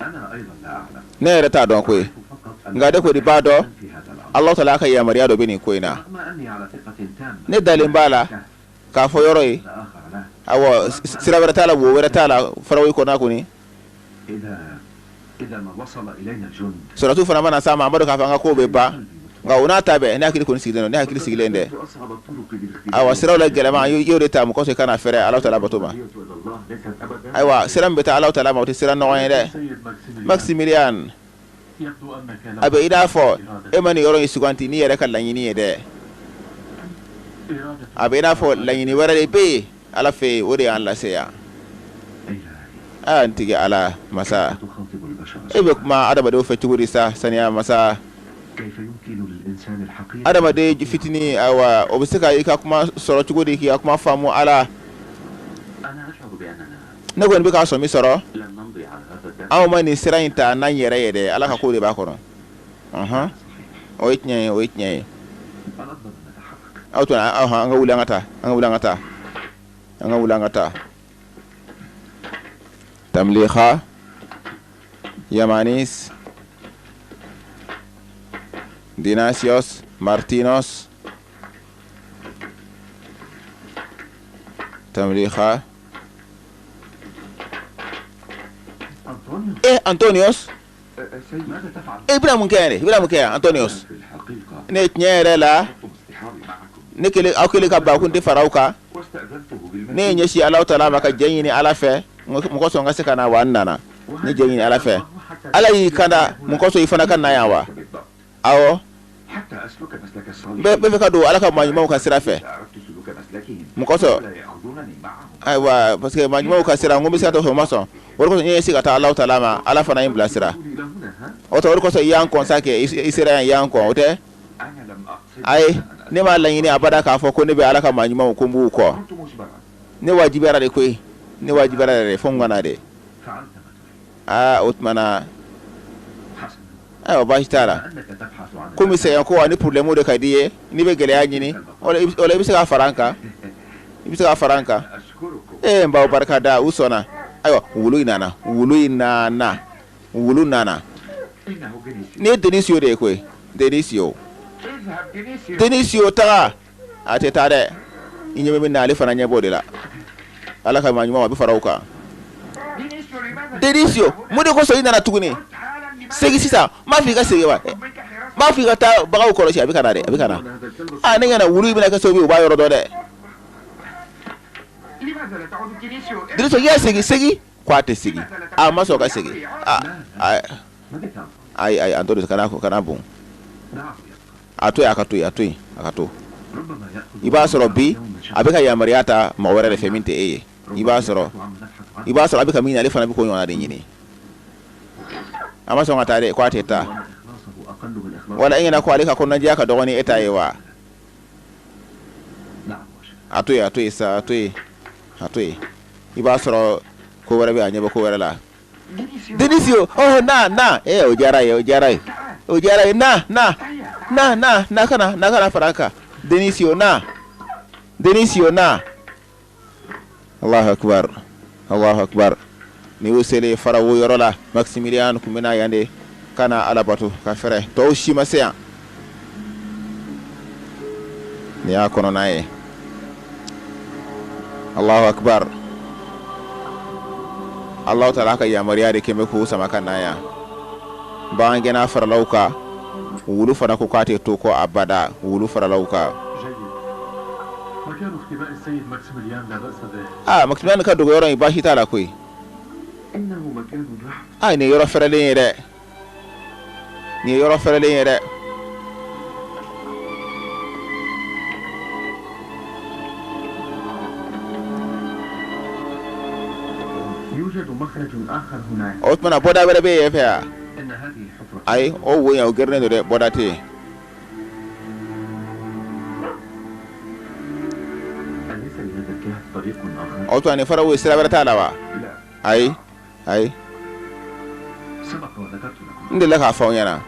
أنا أيضا لا أعلم. Ne yɛrɛ t'a dɔn koyi. أعرف فقط أن Nka ne kɔni b'a dɔn في هذا الأمر. Alahu Taala ka yamaruya dɔ bɛ nin ko in na. رغم أني على ثقة تامة. Ne dalen b'a la k'a fɔ yɔrɔ ye. لا آخر له. Awɔ, sira wɛrɛ t'a la, wo wɛrɛ t'a la farawo kɔnɔ kɔni. إذا ما وصل إلينا الجند. Sɔrɔsiw fana mana s'a ma, an b'a dɔn k'a fɔ an ka kow bɛ ban. قلبي Nka o n'a ta bɛɛ, ne hakili kɔni sigilen don, ne hakili sigilen dɛ. أصعب الطرق بالاختبار. Ayiwa, siraw la gɛlɛma, i y'o de ta mɔgɔ sɔrɔ i kana fɛrɛ Alahu Taala bato ma. إلى الله ليست أبدا. Ayiwa, sira min bɛ taa Alahu Taala ma, o tɛ sira nɔgɔ ye dɛ. السيد ماكسيميليان. Maximilian. يبدو أنك لم A bɛ i n'a fɔ e ma nin yɔrɔ in suganti n'i yɛrɛ ka laɲini ye dɛ. إرادة A bɛ i n'a fɔ laɲini wɛrɛ de bɛ yen. Ala fɛ yen, o de y'an lase yan. Aa, n tigi Ala masa, e bɛ kuma adamadenw fɛ cogo di sa, saniya masa? Adamaden fitinin, ayiwa, o bɛ se ka i ka kuma sɔrɔ cogo di, k'i ka kuma faamu Ala? Ne kɔni bɛ k'a sɔmi sɔrɔ, anw ma nin sira in ta n'an yɛrɛ ye dɛ, Ala ka ko de b'a kɔnɔ. Ɔhɔn, o ye tiɲɛ ye, o ye tiɲɛ ye. Aw to an ka wuli an ka taa, an ka wuli an ka taa, an ka wuli an ka taa. Tamliha Yamanis Dinasios Martinos Tamliha. E Antonios, e bɛna mun kɛ yan de? I bɛna mun kɛ yan, Antonios? Ne tiɲɛ yɛrɛ la, ne kelen, aw kelen ka ban ko n tɛ fara aw kan. Ne ye ɲɛsin Alahu taala ma ka jɛ ɲini Ala fɛ, mɔgɔ sɔn ka se ka na wa, n nana. Ne jɛ ɲini Ala fɛ, Ala y'i kanda mun kosɔn i fana ka na yan wa? Awɔ, n bɛ fɛ ka don Ala ka maa ɲumanw ka sira fɛ. Mun kosɔn? Ayiwa, parce que maa ɲumanw ka sira, n ko n bɛ se ka t'o fɛ, o ma sɔn. O de kosɔn n ye ɲɛsin ka taa Alahu taala ma, Ala fana ye n bilasira. O tɛ, o de kosɔn i y'an kɔn sa kɛ, i sera yan, i y'an kɔn, o tɛ? Ayi, ne m'a laɲini abada k'a fɔ ko ne bɛ Ala ka maa ɲumanw ko n b'u kɔ. Ne wajibiyara de koyi, ne wajibiyara yɛrɛ de fo n ka na de. Aa, o tuma na, ayiwa, baasi t'a la. Komi sɛgɛn ko ani problème de ka di i ye, n'i bɛ gɛlɛya ɲini, o la i bɛ se ka fara an kan, i bɛ se ka fara an kan. Ee, n b'aw barika da, u sɔnna. Ayiwa, wulu in nana, wulu in nana, wulu nana. Nin ye Denisio de ye koyi, Denisio, Denisio, taga. A tɛ taa dɛ, i ɲɛ bɛ min na, ale fana ɲɛ b'o de la. Ala ka maa ɲuman, a bɛ fara o kan. Denisio, mun de kosɔn i nana tuguni? Segin sisan, n m'a fɔ i ka segin wa? N m'a fɔ i ka taa baganw kɔlɔsi. A bɛ ka na dɛ, a bɛ ka na. Aa, ne ɲɛna wulu in bɛna kɛ sababu ye u b'a yɔrɔ dɔn dɛ. Denisio, i y'a segin, segin. Ko a tɛ segin, a ma sɔn ka segin. Aa, ayi ayi, Antonio, kana kana bon. A to yen, a ka to yen, a to yen, a ka to. I b'a sɔrɔ bi a bɛ ka yamaruya ta mɔgɔ wɛrɛ de fɛ min tɛ e ye. I b'a sɔrɔ a bɛ ka min ɲini, ale fana bɛ k'o ɲɔgɔnna de ɲini. A ma sɔn ka taa dɛ, ko a tɛ taa. Wala e ɲɛna ko ale ka kɔnɔnajɛya ka dɔgɔ ni e ta ye wa? A to yen, a to yen sa, a to yen, a to yen. I b'a sɔrɔ ko wɛrɛ bɛ a ɲɛ bɛ ko wɛrɛ la. Denisio, oh, na na, eh, o diyara ye, o diyara ye, o diyara ye. Na na na na na, kana na, kana fara an kan. Denisio, na, Denisio, na. Allahu akbar, Allahu akbar. Ni y'u selen farawo yɔrɔ la, Maximilian tun bɛna yan de ka na Ala bato ka fɛrɛ, tɔw si ma se yan. Nin y'a kɔnɔna ye. Allahu akbar. Allahu taala ka yamaruya de kɛn bɛ k'u sama ka na yan. Bagangɛnna faralaw kan, wulu fana ko k'a tɛ to kɔ abada. Wulu faralaw kan. مكان اختباء السيد ماكسيميليان لا بأس به. Aa, Maximilian ka dogo yɔrɔ in, baasi t'a la koyi. إنه مكان رحب. Aa, nin ye yɔrɔ fɛrɛlen ye dɛ, nin ye yɔrɔ fɛrɛlen ye dɛ. يوجد مخرج آخر هناك. O tuma na, bɔda wɛrɛ bɛ yen fɛ yan? إن هذه حفرة. Ayi, o wo in, o gɛrɛnen don dɛ, bɔda tɛ yen. أليس لهذا الكهف طريق آخر؟ O tuma, nin farawo, sira wɛrɛ t'a la wa? لا. Ayi ayi. سبق وذكرت لكم. N delila k'a fɔ aw ɲɛna.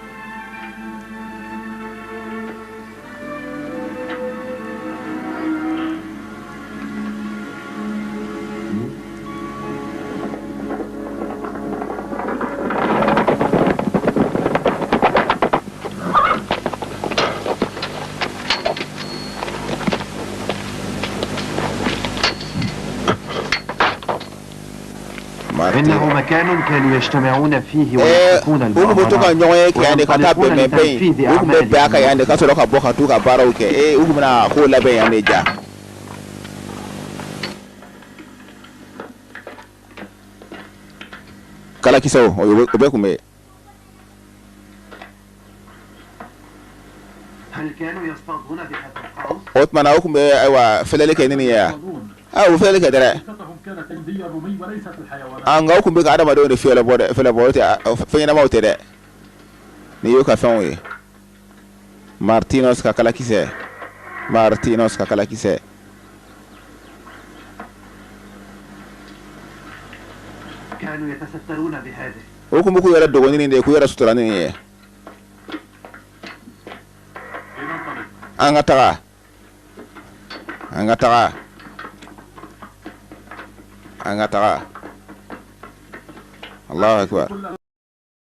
إنه مكان كانوا يجتمعون فيه ويحكون U tun bɛ to ka ɲɔgɔn ye kɛ yan de ka taa bɛnbɛn yen. U tun bɛ bɛn a kan yan de ka sɔrɔ ka bɔ ka t'u ka baaraw kɛ. Ee, u tun bɛna ko labɛn yan de ja. Kalakisɛw, o bɛɛ tun bɛ yen. O tuma na, o tun bɛ, ayiwa, fɛlɛli kɛ ni nin ye wa? Ah, o fɛlɛli kɛ dɛ. An nka o tun bɛ ka adamadenw de fɛlɛ bɔ dɛ, fɛlɛ bɔ tɛ, fɛn ɲɛnamaw tɛ dɛ. Nin y'o ka fɛnw ye. Martinos ka kalakisɛ, Martinos ka kalakisɛ. O tun bɛ k'u yɛrɛ dogo ni nin de ye, k'u yɛrɛ sutura ni nin ye. An ka taga, an ka taga, an ka taga. Allahu akbar.